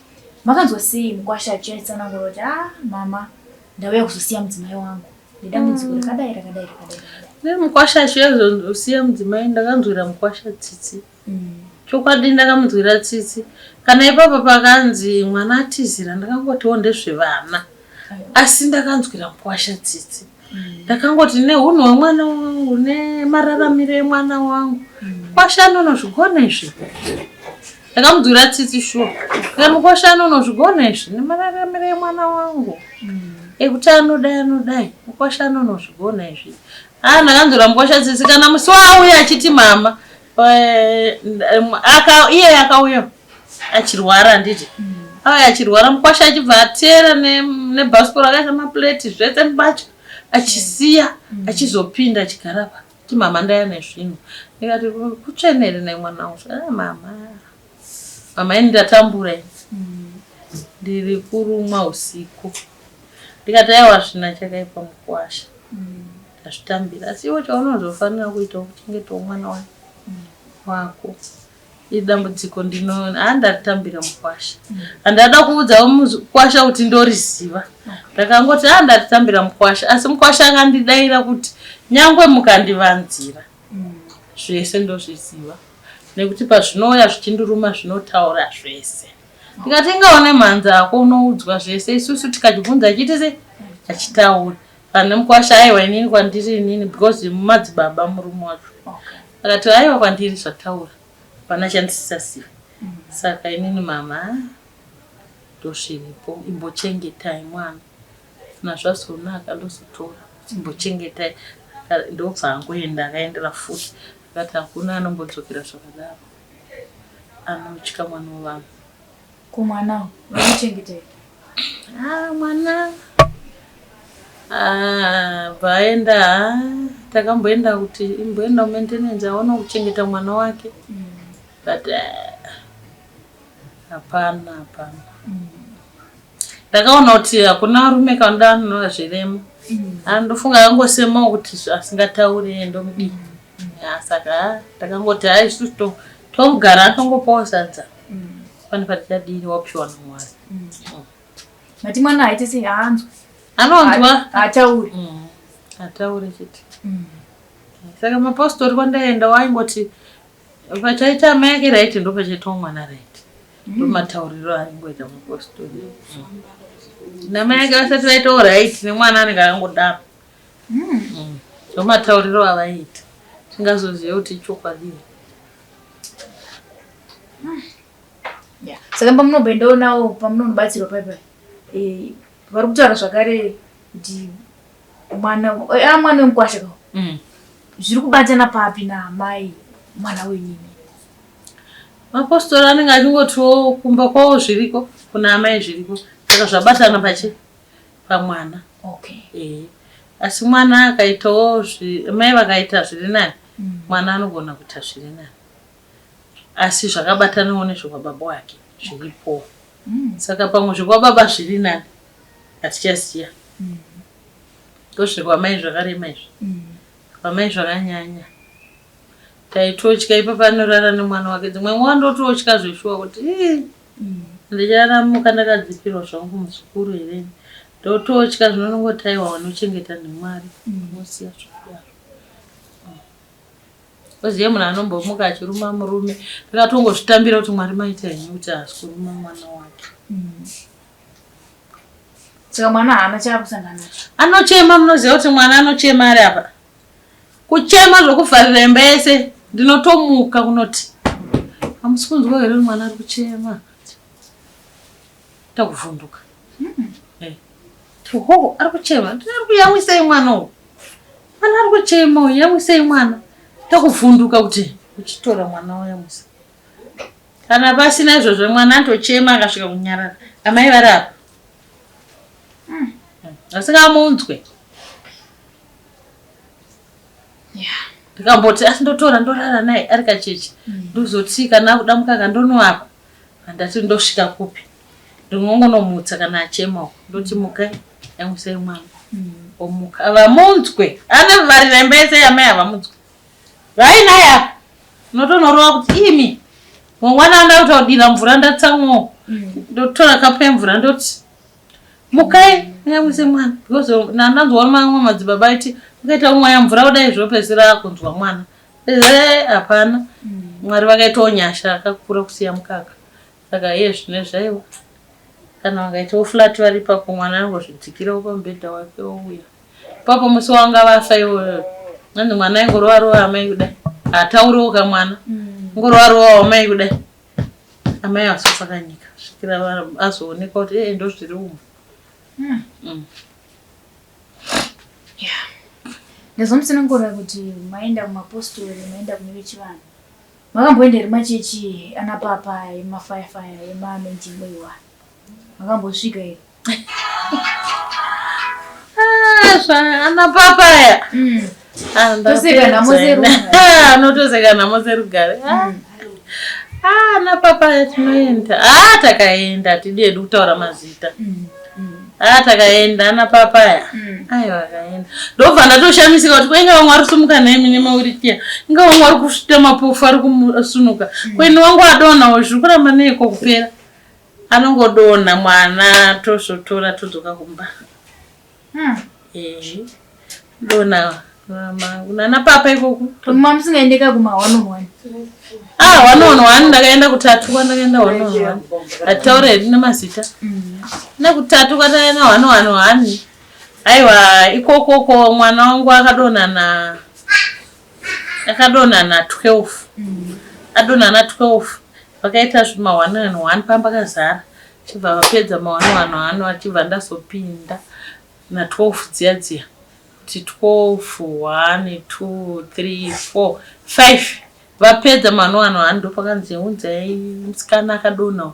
S4: Makanzwa sei mukwasha achiatsanangura kuti, a mama, ndauya kuzosiya mudzimai wangu nedambudziko rakadai, rakadai, rakadai, rakadai?
S1: Nemukwasha achiyazosiya mudzimai, ndakanzwira mukwasha tsitsi. Chokwadi ndakamunzwira tsitsi. Kana ipapo pakanzi mwana atizira, ndakangotiwo ndezvevana. Asi ndakanzwira mukwasha tsitsi. Ndakangoti nehunhu hwemwana wangu nemararamiro emwana wangu. Mukwasha anonozvigona izvi. Ndakamunzwira tsitsi shuwa. Ndikati mukwasha anonozvigona izvi nemararamiro emwana wangu. Ekuti anodai anodai. Mukwasha anonozvigona izvi. Ah, ndakanzwira mukwasha tsitsi kana musi waauya achiti mama eh, aka iye akauya achirwara handiti auya achirwara mukwasha achibva atera nebhasikoro akaisa mapleti zvese mbatya achisiya achizopinda achigara pa ti mama ndaya nezvinhu ndikati kutsvenere nemwana wangu ah, mama mama ini ndatambura ini ndiri kurumwa usiku ndikati aiwa zvina chakaipa mukwasha ndazvitambira asi iwe chaunozofanira kuita kuchengetawo mwana wako Idambudziko ndino handaritambira mukwasha. Handada kuudza mukwasha kuti ndoriziva. Ndakangoti handaritambira mukwasha asi mukwasha akandidaira kuti nyangwe mukandivanzira zvese ndozviziva nekuti pazvinouya zvichinduruma zvinotaura zvese. Ndikati ingaone mhanza ako unoudzwa zvese isusu tikachibvunza achiite sei achitaura. Pane mukwasha aiwa inini kwandiri inini because madzibaba murume wacho. Akati aiwa kwandiri zvataura hapana chandisisazive saka inini mama ndosviripo imbochengetai mwana kana zvazonaka ndozotora imbochengetai ndobva angoenda akaendera futi akati hakuna anombodzokera zvakadaro anotya mwana wevanhu.
S4: Ko mwana vanochengeta
S1: Ah, mwana ah, vaenda ah, takamboenda kuti imboenda kumaintenance aone kuchengeta mwana wake but ah, hapana hapana ndakaona kuti hakuna varume kanoda anoona zvirema Ah, ndofunga akangosemawo kuti asingatauri ndomudii Ya, saka ah, takangoti hai isusu tomugara atongopawo sadza pane patichadini wapiwa namwari
S4: Mati mwana aite sei haanzwi.
S1: Anonzwa.
S4: Haatauri.
S1: Atauri chete. Saka mapostori kwandaenda waingoti pachaita amai ake right ndo pachaitawo mwana right. Ndo matauriro aingoita mapostori. Namai ake vasati vaitawo right nemwana anenge akangodaro. Ndo matauriro avaiita. Tingazoziva kuti ichokwadi.
S4: Yeah. Saka pamunomboendawo nawo pamunonobatsirwa pai pai eh, vari kutaura zvakare kuti mwana eh, mwana wemukwasha ka zviri kubatana papi naamai mwana wenyini
S1: Mapostori anenge achingotiwo kumba kwavo zviriko kuna amai zviriko saka zvabatana pachi pamwana.
S4: Okay.
S1: Eh. Asi mwana akaitawo mai vakaita zviri nani mwana anogona kuita zviri nani. Asi zvakabatanawo nezvekwababa wake zviripo. Saka pamwe zvekwababa zviri nani hatichaziva. Ndozvekwamai zvakarema izvi. Kwamai zvakanyanya. Taitotya ipapa anorara nemwana wake dzimwe nguva ndototya zveshuwa kuti ii ndicharamuka ndakadzipirwa zvangu muzukuru here ndototya zvinonongoti aiwa wanochengeta nemwari unosiya zvakudaro. Ozive munhu anombomuka achiruma murume ndakatongozvitambira kuti mwari maita henyu kuti haasi kuruma mwana wake.
S4: Saka mwana haana chaakusangana nacho.
S1: Anochema munoziva kuti mwana anochema ari apa. Kuchema zvokuvharira imba yese ndinotomuka kunoti hamusi kunzwa here mwana ari kuchema. Takuvhunduka. Eh. Ho, ari kuchema. Ndiri kuyamwisei mwana uyu. Mwana ari kuchema uyu, yamwisei mwana. Takuvhunduka kuti uchitora mwana woyamwisa. Kana pasina izvozvo mwana anotochema akasvika kunyarara. Amai vari apa. Asingamunzwe. Ndikamboti asi ndotora ndorara naye ari kacheche. Ndozoti kana akuda mukaka ndonoapa. Ndati ndosvika kupi? Ndinongonomutsa kana achema uko. Ndoti mukai yamwisai mwana. Omuka. Havamunzwe. Anovharira imba yese yamai havamunzwe. Vainaye apa. Unotonorova kuti imi. Mangwana anoda kuita kudira mvura ndatsamwawo. Ndotora kapu yemvura ndoti mukai yamwise mwana because ndanzwa mamwe madzibaba aiti ukaita kumwaya mvura kudai zvopedzisira akunzwa mwana. Ehe hapana. Mwari vakaitawo nyasha akakura kusiya mukaka. Saka iye zvino zvaiwa. Kana vakaitawo flat vari ipapo mwana anongozvidzikirawo pamubhedha wake ouya. Ipapo musi wanga vafa iwoyo. Hanzi mwana aingorova rova amai kudai. Hatauriwo kamwana. Ngorova rova amai kudai. Amai vasopfakanyika svikira azoonekwa kuti ee ndozviri umu.
S4: Yeah. Ndazomusanangura kuti maenda kumapostori, maenda kune vechivanhu. Makamboenda here machechi ana papa emafayafaya emaanointing oil aya? Makambosvika here?
S1: Ah, ana papa aya. Ah,
S4: Toseka nhamo serugare.
S1: Ah, anotoseka nhamo serugare. Ah. Ah, ana papa aya tinoenda. Ah, takaenda hatidi hedu kutaura mazita. Ah, takaenda ana papa aya. Aiwa akaenda. Ndobva ndatoshamisika kuti ko inga vamwe vari kusumuka nhaimi nemaurikiya. Inga vamwe vari kusvita mapofu ari kusunuka. Ko ini wangu adonhawo zviri kuramba neiko kupera. Anongodonha mwana tozotora todzoka kumba. Eh. Donha nana papa ikoko.
S4: Mama musingaendeka kuma one on one.
S1: Ah, one on one ndakaenda kutatu kwandakaenda one on one. Hatitaure hedu nemazita. Nekutatu kwataenda one on one. Aiwa ikokoko mwana wangu akadonha na akadonha na 12. Adonha na 12 vakaita zvima one on one pamba kazara. Chibva vapedza ma one on one vachibva ndazopinda na 12 dziya dziya. Kuti 12 1 2 3 4 5 vapedza ma one on one ndopakanzi unzai musikana akadonha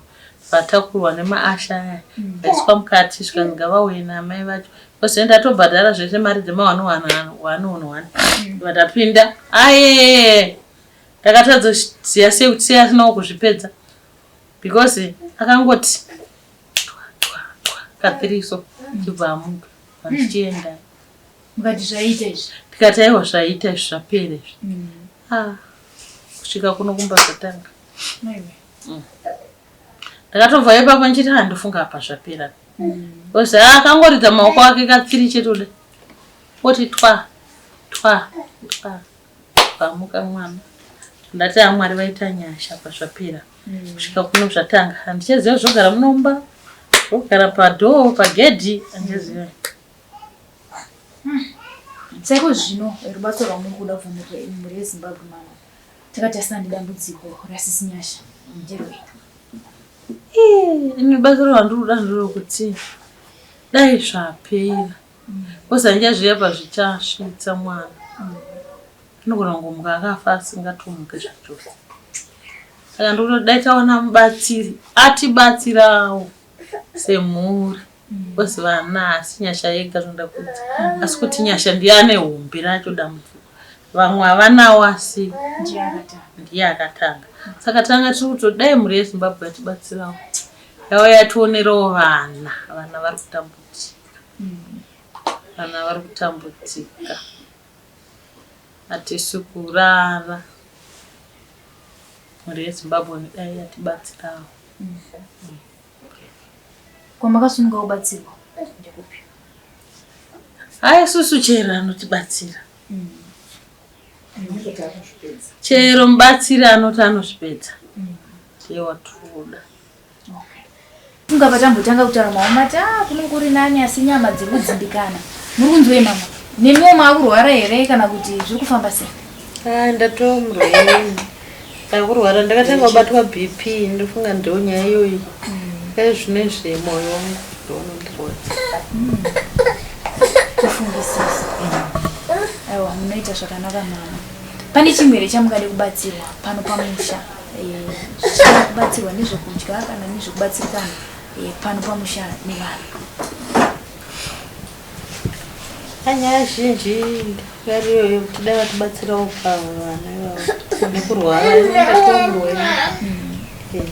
S1: vatakurwa nemaasha aya vaiswa mukati zvikanzi ngavauye naamai vacho because ndatobhadhara zvese mari dzema one one one on one vatapinda aye ndakatadza kuziva sei kuti sei asinawo kuzvipedza because akangoti twa twa twa kathiriso chibva amuka vandichienda
S4: Mukati zvaita izvi.
S1: Tikati aiwa zvaita izvi zvapera izvi. Ah, kusvika kuno kumba zvatanga.
S4: Maiwe.
S1: Ndakatobva ipapo ndichiti ah ndofunga apa zvapera. Because ah, akangoridza maoko ake katsiri chete kudai. Oti twa twa twa pamuka mwana. Ndati ah Mwari vaita nyasha apa zvapera. Kusvika kuno zvatanga. Handichaziva zvogara munomba. Zvogara padhoo pagedhi handichaziva.
S4: Saiko zvino rubatso rwamuri kuda kubva mhuri yeZimbabwe mama takatasana nedambudziko rasisi Nyasha nderwei?
S1: Ini basa rwandiri kuda nderekuti dai zvapera. Because handichaziva pazvichasvitsa mwana. Anogona kungomuka akafa asingatomuki zvachose. Saka ndikuti dai tawana mubatsiri atibatsirawo semhuri. Because vana hasi Nyasha yega zvinoda kuti asi kuti Nyasha ndiye ane hombe racho dambudziko. Vamwe havanawo asi ndiye akatanga. Saka tanga tiri kuti dai mhuri yeZimbabwe yatibatsirawo. Yauya yationerawo vana. Vana vari kutambudzika. Vana vari kutambudzika. Hatisi kurara. Mhuri yeZimbabwe dai yatibatsirawo.
S4: Kwamakasununga kubatsirwa ndekupi?
S1: Haya isusu chero anotibatsira. Chero mubatsiri anoti anozvipedza. Ndiye watoda.
S4: Funga patambotanga kutaura mama mati ah kuno kuri nani asi nyama dziri kudzimbikana. Muri kunzwei mama? Nemiwo maakurwara here kana kuti zviri kufamba sei?
S1: Ah, ndatova murwere. Ndakurwara ndakatanga kubatwa BP ndofunga ndiyo nyaya iyoyi. Kai zvinezvi moyo wangu ndounondirwadza.
S4: Kufungisisa. Aiwa munoita zvakanaka mama. Pane chimwe here chamungade kubatsirwa pano pamusha? Zvichida kubatsirwa nezvekudya kana nezvekubatsirikana pano pamusha nevanhu.
S1: Nyaya zhinji yariyo yekuti dai vatibatsirawo pavana ivavo nekurwara murwere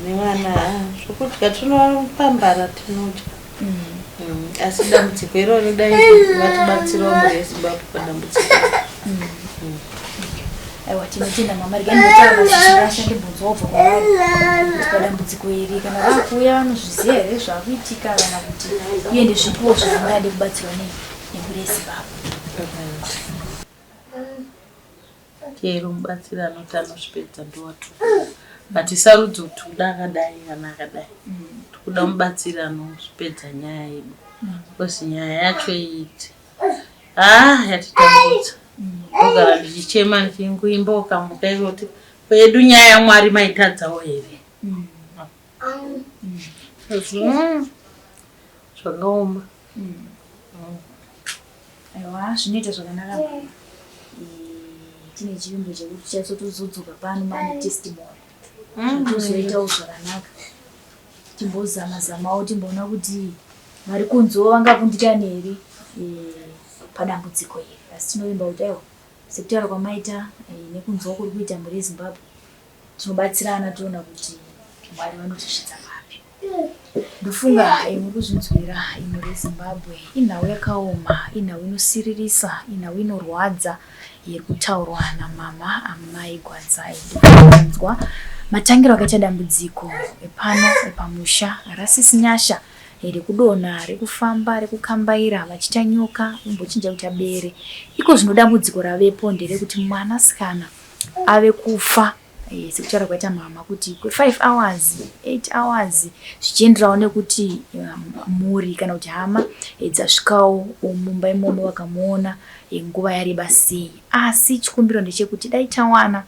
S1: nevana zvokudya tinovapambara tinodya asi dambudziko iroro dai vatibatsirawo mhuri yeZimbabwe padambudziko.
S4: Aiwa tinotenda mama regai ndimbotaura nasisi ndibvunzwa kubva kwavari kuti padambudziko iri kana vakuuya vanozviziva here zvakuitika kana kuti uye ndezvipiwo zvavangade kubatsirwa nei nemhuri yeZimbabwe.
S1: Chero mubatsiri anoti anozvipedza ndowatu hatisarudzi kuti kuda akadai kana akadai. Tikuda mubatsiri anozvipedza nyaya yedu because nyaya yacho iite haa yatitambudza. Ndogara ndichichema ndichingoimba ukamuka ikoti kwedu nyaya yaMwari maitadzawo here? Zvakaoma.
S4: Aiwa, zvinoita zvakanaka mama. Tine chivimbo chekuti tichatsotozodzoka pano mane testimony. Zvatozoitawo zvakanaka. Timbozama zamawo timboona kuti vari kunzewo vangakundikane here padambudziko iri. Asi tinovimba kuti aiwa sekutaura kwamaita nekunzwa kuri kuita mhuri yeZimbabwe tinobatsirana toona kuti Mwari vanotisvitsa papi. Ndofunga muri kuzvinzwira mhuri yeZimbabwe inhau yakaoma, inhau inosiririsa, inhau inorwadza iri kutaurwa namama amai Gwadzai. Ndikukunzwa matangiro akaita dambudziko epano epamusha raSisi Nyasha rekudonha, rekufamba, rekukambaira vachiita nyoka vombochinja kuita bere. Iko zvino dambudziko ravepo nderekuti mwanasikana ave kufa sekutaura kwaita mama kuti kwe5 hours 8 hours zvichienderawo nekuti mhuri kana kuti hama dzasvikawo mumba imomo vakamuona nguva yareba sei. Asi chikumbiro ndechekuti dai tawana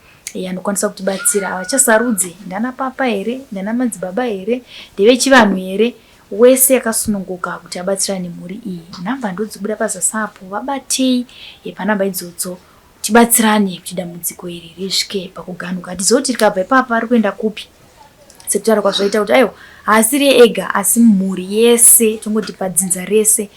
S4: anokwanisa kutibatsira havachasarudze ndana papa here ndana madzibaba here ndevechivanhu here wese akasununguka kuti abatsirane nemhuri iyi. Nhamba ndodzibuda pazasi apo vabatei panhamba idzodzo tibatsirane kuti dambudziko iri risvike pakuganuka. Hatizivi kuti rikabva ipapa riri kuenda kupi sekutaura kwazvaita kuti aiwa haasiri ega asi mhuri yese tongoti padzinza rese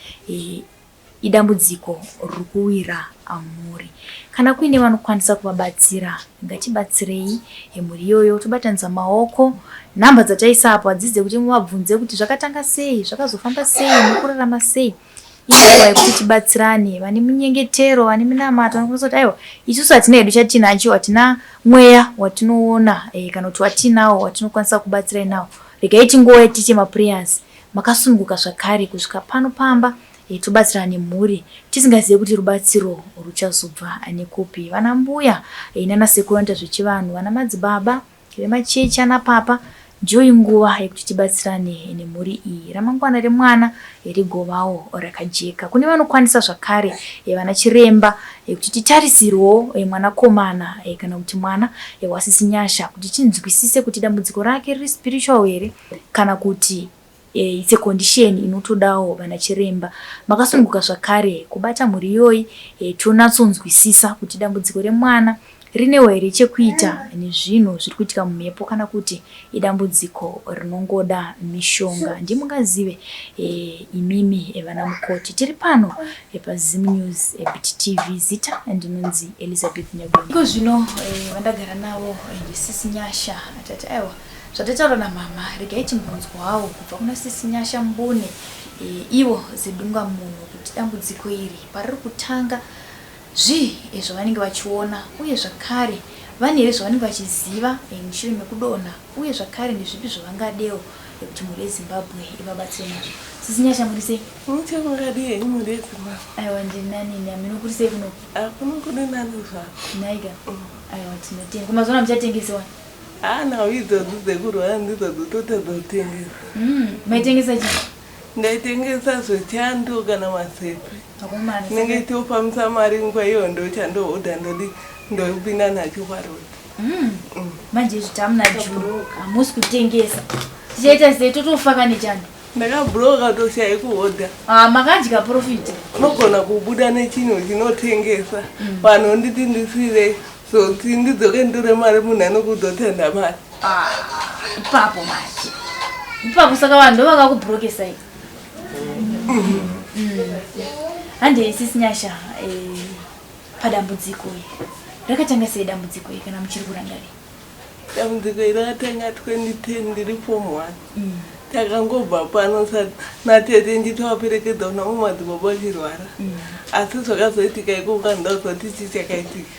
S4: idambudziko riri kuwira mhuri. Kana kuine vanokwanisa kuvabatsira ngatibatsirei mhuri iyoyo tobatanidza maoko. Nhamba dzataisa apo hadzisi dzekuti muvabvunze kuti zvakatanga sei, zvakazofamba sei, muri kurarama sei. Inguva yekuti tibatsirane, vane minyengetero, vane minamato vanokwanisa kuti aiwa isusu hatina hedu chatinacho, hatina mweya watinoona kana kuti watinawo watinokwanisa kubatsirai nawo. Regai tingouya tiite maprayers makasununguka zvakare kusvika pano pamba tobatsirana nemhuri tisingazive kuti rubatsiro ruchazobva nekupi. Vana mbuya nana sekuru vanoita zvechivanhu, vana madzibaba vemachechi ana papa ndiyo nguva yekuti tibatsirane nemhuri iyi. Ramangwana remwana rigovawo rakajeka. Kune vanokwanisa zvakare vana chiremba kuti titarisirwewo mwanakomana kana kuti mwana wasisi Nyasha kuti tinzwisise kuti dambudziko rake riri spiritual here kana kuti it's a condition inotodawo vana chiremba. Makasununguka zvakare kubata mhuri iyoyi tonatsonzwisisa kuti dambudziko remwana rinewo here chekuita nezvinhu zviri kuitika mumhepo kana kuti idambudziko rinongoda mishonga. Ndimungazive imimi vana mukoti. Tiri pano paZim News Beat TV. Zita ndinonzi Elizabeth Nyagoni. Iko zvino vandagara navo ndisisi Nyasha. Tati aiwa zvatataura namama regai timbonzwawo kubva kuna sisi Nyasha mbune ivo zedunga munhu kuti dambudziko iri pariri kutanga zvii zvavanenge vachiona uye zvakare vane here zvavanenge vachiziva mushure mekudonha uye zvakare ndezvipi zvavangadewo kuti mhuri yeZimbabwe ivabatsire nazvo. Sisi Nyasha muri sei?
S2: Muche makadii henyu mhuri yeZimbabwe?
S4: Aiwa ndiri nani ini hameno kuri sei kuno?
S2: Kuno kuri nani zvako.
S4: Nhaika? Aiwa tinotenda. Ko mazuva ano hamuchatengesi wani?
S2: Haa nhau idzodzi dzekurwara ndidzo dzototadza kutengesa.
S4: Maitengesa chii?
S2: Ndaitengesa zvechando kana mazepe.
S4: Akomana.
S2: Ndinenge tofambisa mari nguva iyo ndochandohodha ndodi ndopinda nacho paroad.
S4: Manje izvi tamuna June hamusi kutengesa. Tichaita sei totofa kane chando?
S2: Ndakabhuroka toshaya kuhodha.
S4: Ah, makadya profit.
S2: Unogona kubuda nechinhu chinotengesa. Vanhu vonditi ndisire zoti ndidzoke nditore mari munhu anokuzotenda mari.
S4: Ah, ipapo manje. Ipapo saka vanhu ndovakakubhurokesai. Handei sisi Nyasha padambudziko iri. Rakatanga sei dambudziko iri kana muchiri kurangarira?
S2: Dambudziko iri rakatanga 2010 ndiri form 1. Takangobva pano natete ndichitovaperekedza kuna mumwe madzibaba achirwara. Asi zvakazoitika ikoko handina kuziva kuti chii chakaitika.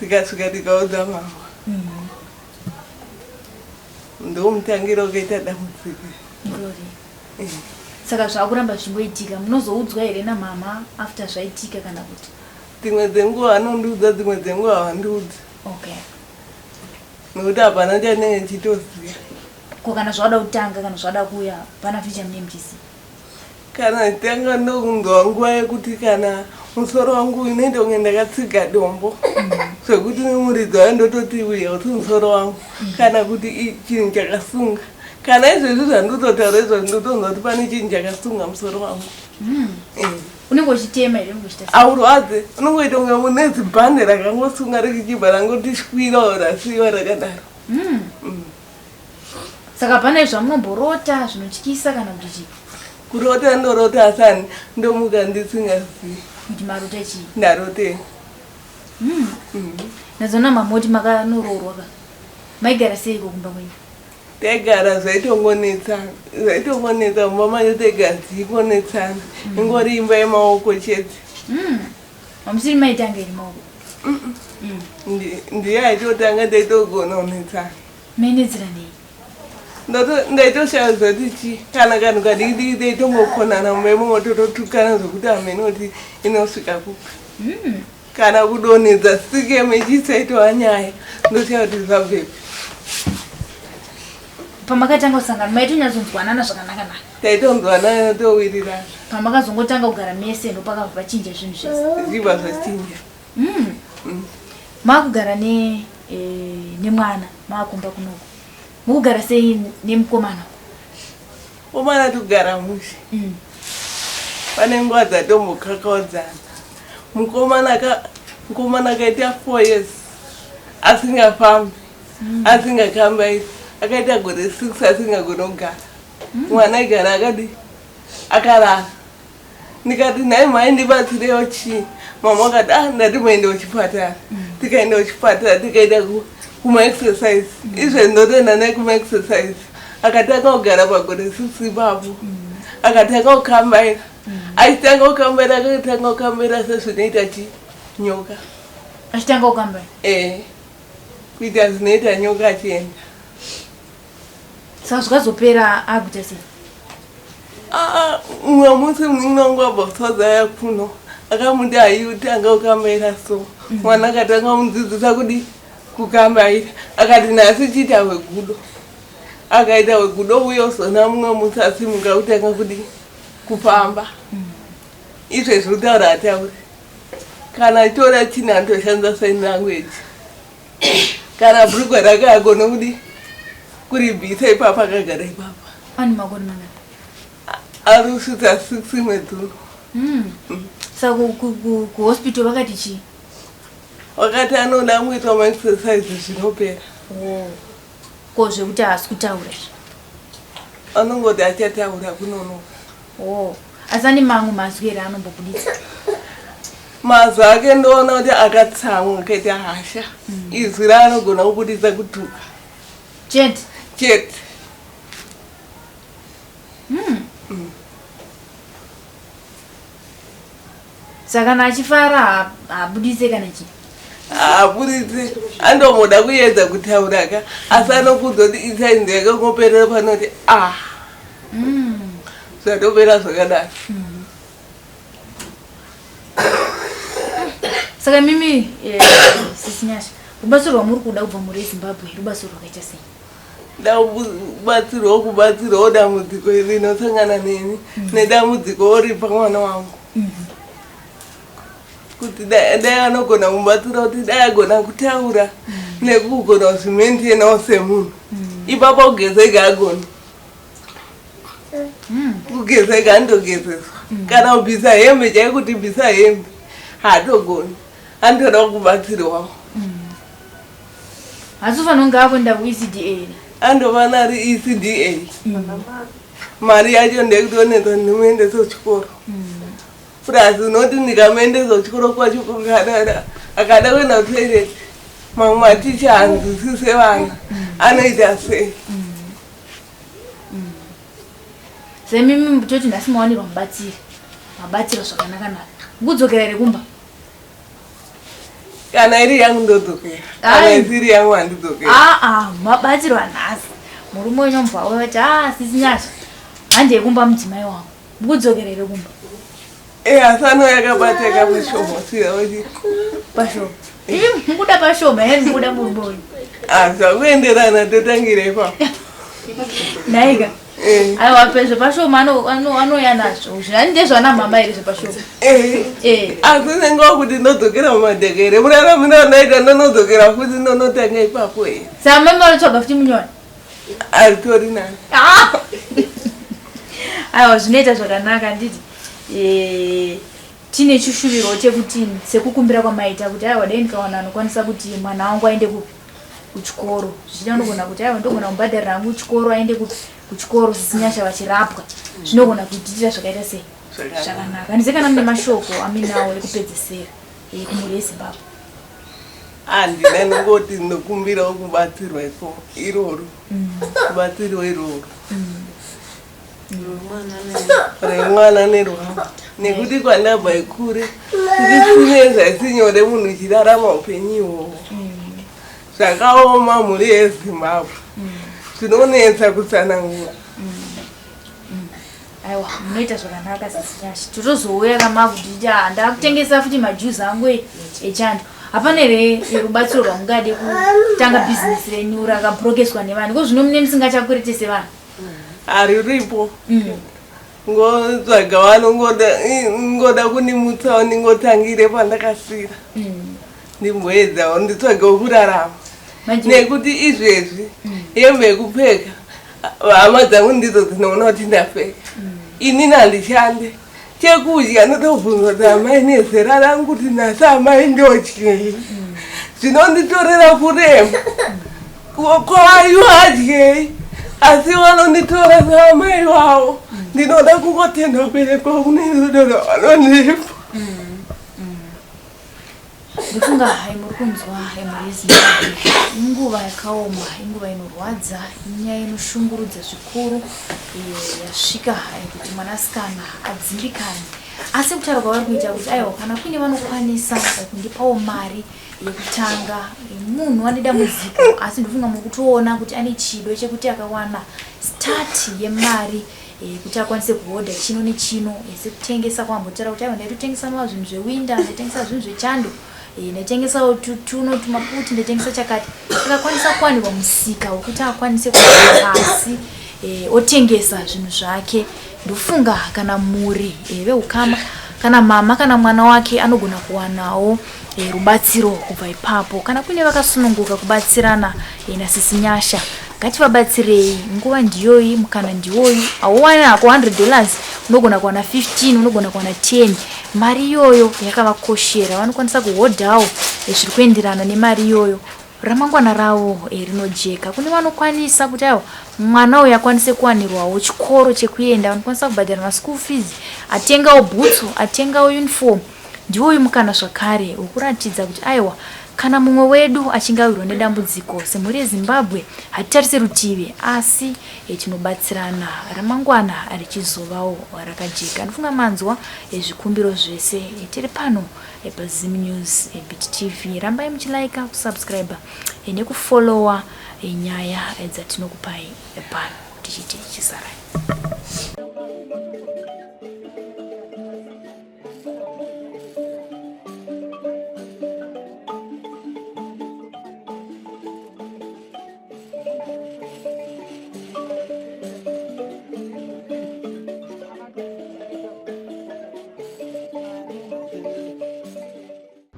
S2: Tikasvika tikaudza mama. Ndomutangira wakaita dambudziko.
S4: Glory. Saka zvakuramba zvichingoitika munozoudzwa here namama after zvaitika kana kuti?
S2: Dzimwe dzenguva vanondiudza dzimwe dzenguva havandiudzi.
S4: Okay.
S2: Nekuti hapana chandinenge ndichitoziva.
S4: Ko kana zvada kutanga, kana zvada kuuya, pana futi chamunee muchiziva?
S2: Kana tanga ndokunzwa nguva yekuti kana musoro wangu unoita kunge ndakatsiga dombo, zvekuti muridzi wayo ndototi uya kuti musoro wangu, kana kuti chinhu chakasunga. Kana izvezvi zvandototaura izvozvi, ndotonzwa kuti pane chinhu chakasunga musoro wangu.
S4: Unenge uchitema here? Unenge uchiita sei?
S2: Aurwadze, unongoita kunge mune zibhande rakangosunga, richichibva rangoti shwirawo, rasiyiwa rakadaro.
S4: Saka hapana zvamunomborota zvinotyisa kana kuti chii?
S2: Kurota ndorota, asi hani ndomuka ndisingazivi
S4: kuti marota chii.
S2: Ndarotei.
S4: Ndazona mamoti makanoroorwa ka, maigara seiko kumba kwenyu?
S2: Taigara zvaitongonetsana, zvaitongonetsa mumba macho, taigara tichingonetsana, ingori imba yemaoko chete.
S4: Hamusiri maitanga iri maoko?
S2: Ndiye aitotanga, taitogona kunetsana.
S4: Mainetsera nei?
S2: Ndaitoshaya zoti chi kana kanhu kadiki diki, taitongokonana mumba imomo, tototukana zvokuti hamene kuti inosvika kupi. Kana kudonhedza sikeme chisaitova nyaya, ndoshaya kuti zvabvepi.
S4: Pamakatanga kusangana maitonyatsonzwanana zvakanaka naka?
S2: Taitonzwanana, towirirana.
S4: Pamakazongotanga kugara mese ndopakabva pachinja zvinhu zvese?
S2: Zvichibva zvachinja.
S4: Makugara ne nemwana, makumba kunoku, mukugara sei nemukomana?
S2: Komana togara mushe. Pane nguva dzatombokakaudzana. Mukomana akaita 4 years asingafambi, asingakambairi, akaita gore 6 asingagoni kugara. Mwana aigara akadi akarara. Ndikati, "Nhai mhai, ndibatsirewo chii?" Mama akati, "Ah, ndati muende kuchipatara." Tikaenda kuchipatara, tikaenda kumaexercise. Izvezvi ndotoenda naye kumaexercise. Akatanga kugara pagore 6 ipapo, akatanga kukambaira. Achitanga kukambaira, akatanga kukambaira sezvinoita chi nyoka.
S4: Achitanga kukambaira?
S2: Eh, kuita zvinoita nyoka achienda.
S4: Saka zvikazopera akuita sei?
S2: Ah, mumwe musi munin'ina wangu wabva kuSouth kuno akamuti, "Aiutanga kukambaira." So mwana akatanga kumudzidzisa kudi kukambaira. Akati, "Nhasi chiita hwegudo." Akaita hwegudo uye uzona mumwe musi asimuka kutanga kudi kufamba. Izvezvi kutaura hatauri. Kana achitora chini anotoshandisa sign language. Kana bhurugwa rake agone kudi kuribvisa ipapo akagara ipapa.
S4: Ane makore mangani?
S2: Ari kusvitsa 6 mwedzi uno.
S4: Saka kuhospital vakati chii?
S2: Wakati anoda kuitwa maexercise, zvinopera.
S4: Oh. Ko zvekuti haasi kutaura izvi?
S2: Anongoti achataura, kunonoka.
S4: Oh. Asi ane mamwe mazwi here anombobudisa?
S2: Mazwi ake ndoona kuti akatsamwa, akaita hasha, izwi raanogona kubudisa kutuka.
S4: Chete?
S2: Chete.
S4: Saka kana achifara haabudise kana chii?
S2: Haabudise. Andomboda kuedza kutaura ka, asi anokuzoti isainzi yakangoperera panoti a, zvatopera zvakadaro.
S4: Saka mimi, sisi Nyasha, rubatsiro rwamuri kuda kubva mhuri yeZimbabwe rubatsiro rwakaita sei?
S2: Ndakubatsirwawo, kubatsirwawo dambudziko iri rinosangana neni nedambudziko oripa mwana wangu, kuti dai anogona kumubatsira, kuti dai agona kutaura nekugona kuzvimaintainawo semunhu. Ipapo kugeza ega agoni kugeza ega, anotogezeswa. Kana kubvisa hembe chai, kuti bvisa hembe haatogoni, anotoda kubatsirwawo.
S4: Asi ufanira kunge akuenda kuECDA here?
S2: Andovana ari ECDA, mari yacho ndeyekutonetsa ndimuendese kuchikoro. Plus unoti ndikamuendesa kuchikoro kwacho, akada akada kuenda kutoilet, mamwe maticha hanzwisise vana, anoita sei?
S4: Semimi toti nhasi mawanirwa mubatsiri, mabatsirwa zvakanaka naka, mukudzokera here kumba?
S2: Kana iri yangu ndodzokera, kana
S4: Ai.
S2: isiri yangu handidzokera.
S4: Aa, mabatsirwa nhasi, murume wenyu mubva wati, "A, sisi Nyasha, handei kumba, mudzimai wangu," mukudzokera here kumba?
S2: E, asi anouya akabateka pashoma sira kuti
S4: Pashoma imi mukuda pashoma here? Mukuda murume wenyu?
S2: Zvakuenderana, totangira ipapo.
S4: Nhaika.
S2: Eh.
S4: Aiwa zvepashoma anouya nazvo. Zvani ndezvana mama here zvepashoma?
S2: Eh.
S4: Eh.
S2: Asi unenge wakuti ndodzokera mumadhaka here? Muraramiro wandaita ndonodzokera futi ndonotanga ipapo here?
S4: Saka mama vanotsvaga futi munyowani?
S2: Aritori nani.
S4: Ah! Aiwa zvinoita zvakanaka handiti? Eh, tine chishuviro chekuti sekukumbira kwamaita kuti aiwa dai ndikawana anokwanisa kuti mwana wangu aende kupi kuchikoro zvichida unogona kuti aiwa ndogona kubhadharira hangu chikoro aende kupi kuchikoro sisinyasha vachirapwa zvinogona kuitira zvakaita sei zvakanaka handize kana mune mashoko aminawo ekupedzesera eh, kumhuri yezimbabwe.
S2: Handina, nongoti ndinokumbirawo kubatsirwa iko iroro, kubatsirwa iroro remwana nerwangu, nekuti kwandabva ikure ndisine zvaisinyore munhu uchirarama upenyu ihwohwo. Zvakaoma mhuri yeZimbabwe, zvinonetsa kutsanangura.
S4: Aiwa munoita zvakanaka sisinyasha. Totozouya kamakuti ndakutengesa futi majuzi angu echando. Hapana here rubatsiro rwamungade kutanga bhizinesi renyu rakabrokeswa nevanhu ko zvino mune musingachakweretese vanhu?
S2: Hariripo, ngotsvaga vanongoda ngoda kundimutsawo ndingotangire pandakasira, ndimboedzawo nditsvagewo kurarama, nekuti izvezvi hembe yekupfeka hama dzangu ndidzo dzinoona kuti ndapfeka, inini handishande. Chekudya ndotobvunzwa kuti amai nezera rangu kuti nhasi amai ndodyei, zvinonditorera kurema kwayo adyei, asi vanonditora saamai vavo. Ndinoda kungotenda vabereki vangu nerudo rwavanondipa.
S4: Ndofunga hai muri kunzwa mhuri yeZimbabwe, inguva yakaoma, inguva inorwadza, inyaya inoshungurudza zvikuru yasvika kuti mwanasikana adzimbikane. Asi kutaura kwavari kuita kuti aiwa kana kuine vanokwanisa kundipawo mari yekutanga, munhu ane dambudziko, asi ndofunga muri kutoona kuti ane chido chekuti akawana start yemari kuti akwanise kuhodha chino nechino, sekutengesa kwambotaura kuti aiwa ndaitotengesa ma zvinhu zvewinda, ndaitengesa zvinhu zvechando, ndaitengesawo tuno tumaputi, ndaitengesa chakati, akakwanisa kuwanirwa musika wekuti akwanise kugara pasi otengesa zvinhu zvake. Ndofunga kana mhuri, veukama, kana mama kana mwana wake anogona kuwanawo rubatsiro kubva ipapo. Kana kuine vakasununguka kubatsirana nasisi Nyasha, ngativabatsirei. Nguva ndiyoyi, mukana ndiwoyu. Hauwani hako $100, unogona kuwana 15, unogona kuwana 10. Mari iyoyo yakavakoshera, vanokwanisa kuhodhawo zviri kuenderana nemari iyoyo, ramangwana ravo rinojeka. Kune vanokwanisa kuti aiwa mwana uyu akwanise kuwanirwawo chikoro chekuenda, vanokwanisa kubhadhara maschool fees, atengawo bhutsu, atengawo uniform, ndiwoyu mukana zvakare wekuratidza kuti aiwa kana mumwe wedu achinge awirwa nedambudziko, semhuri yeZimbabwe hatitarise rutivi, asi tinobatsirana, ramangwana richizovawo rakajeka. Ndofunga manzwa zvikumbiro zvese. Tiri pano paZim News Bit TV. Rambai muchilaika, kusubscribe nekufollowa nyaya dzatinokupai pano. Tichiti chisarai.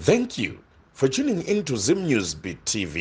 S3: Thank you for tuning in to Zim News Beat TV.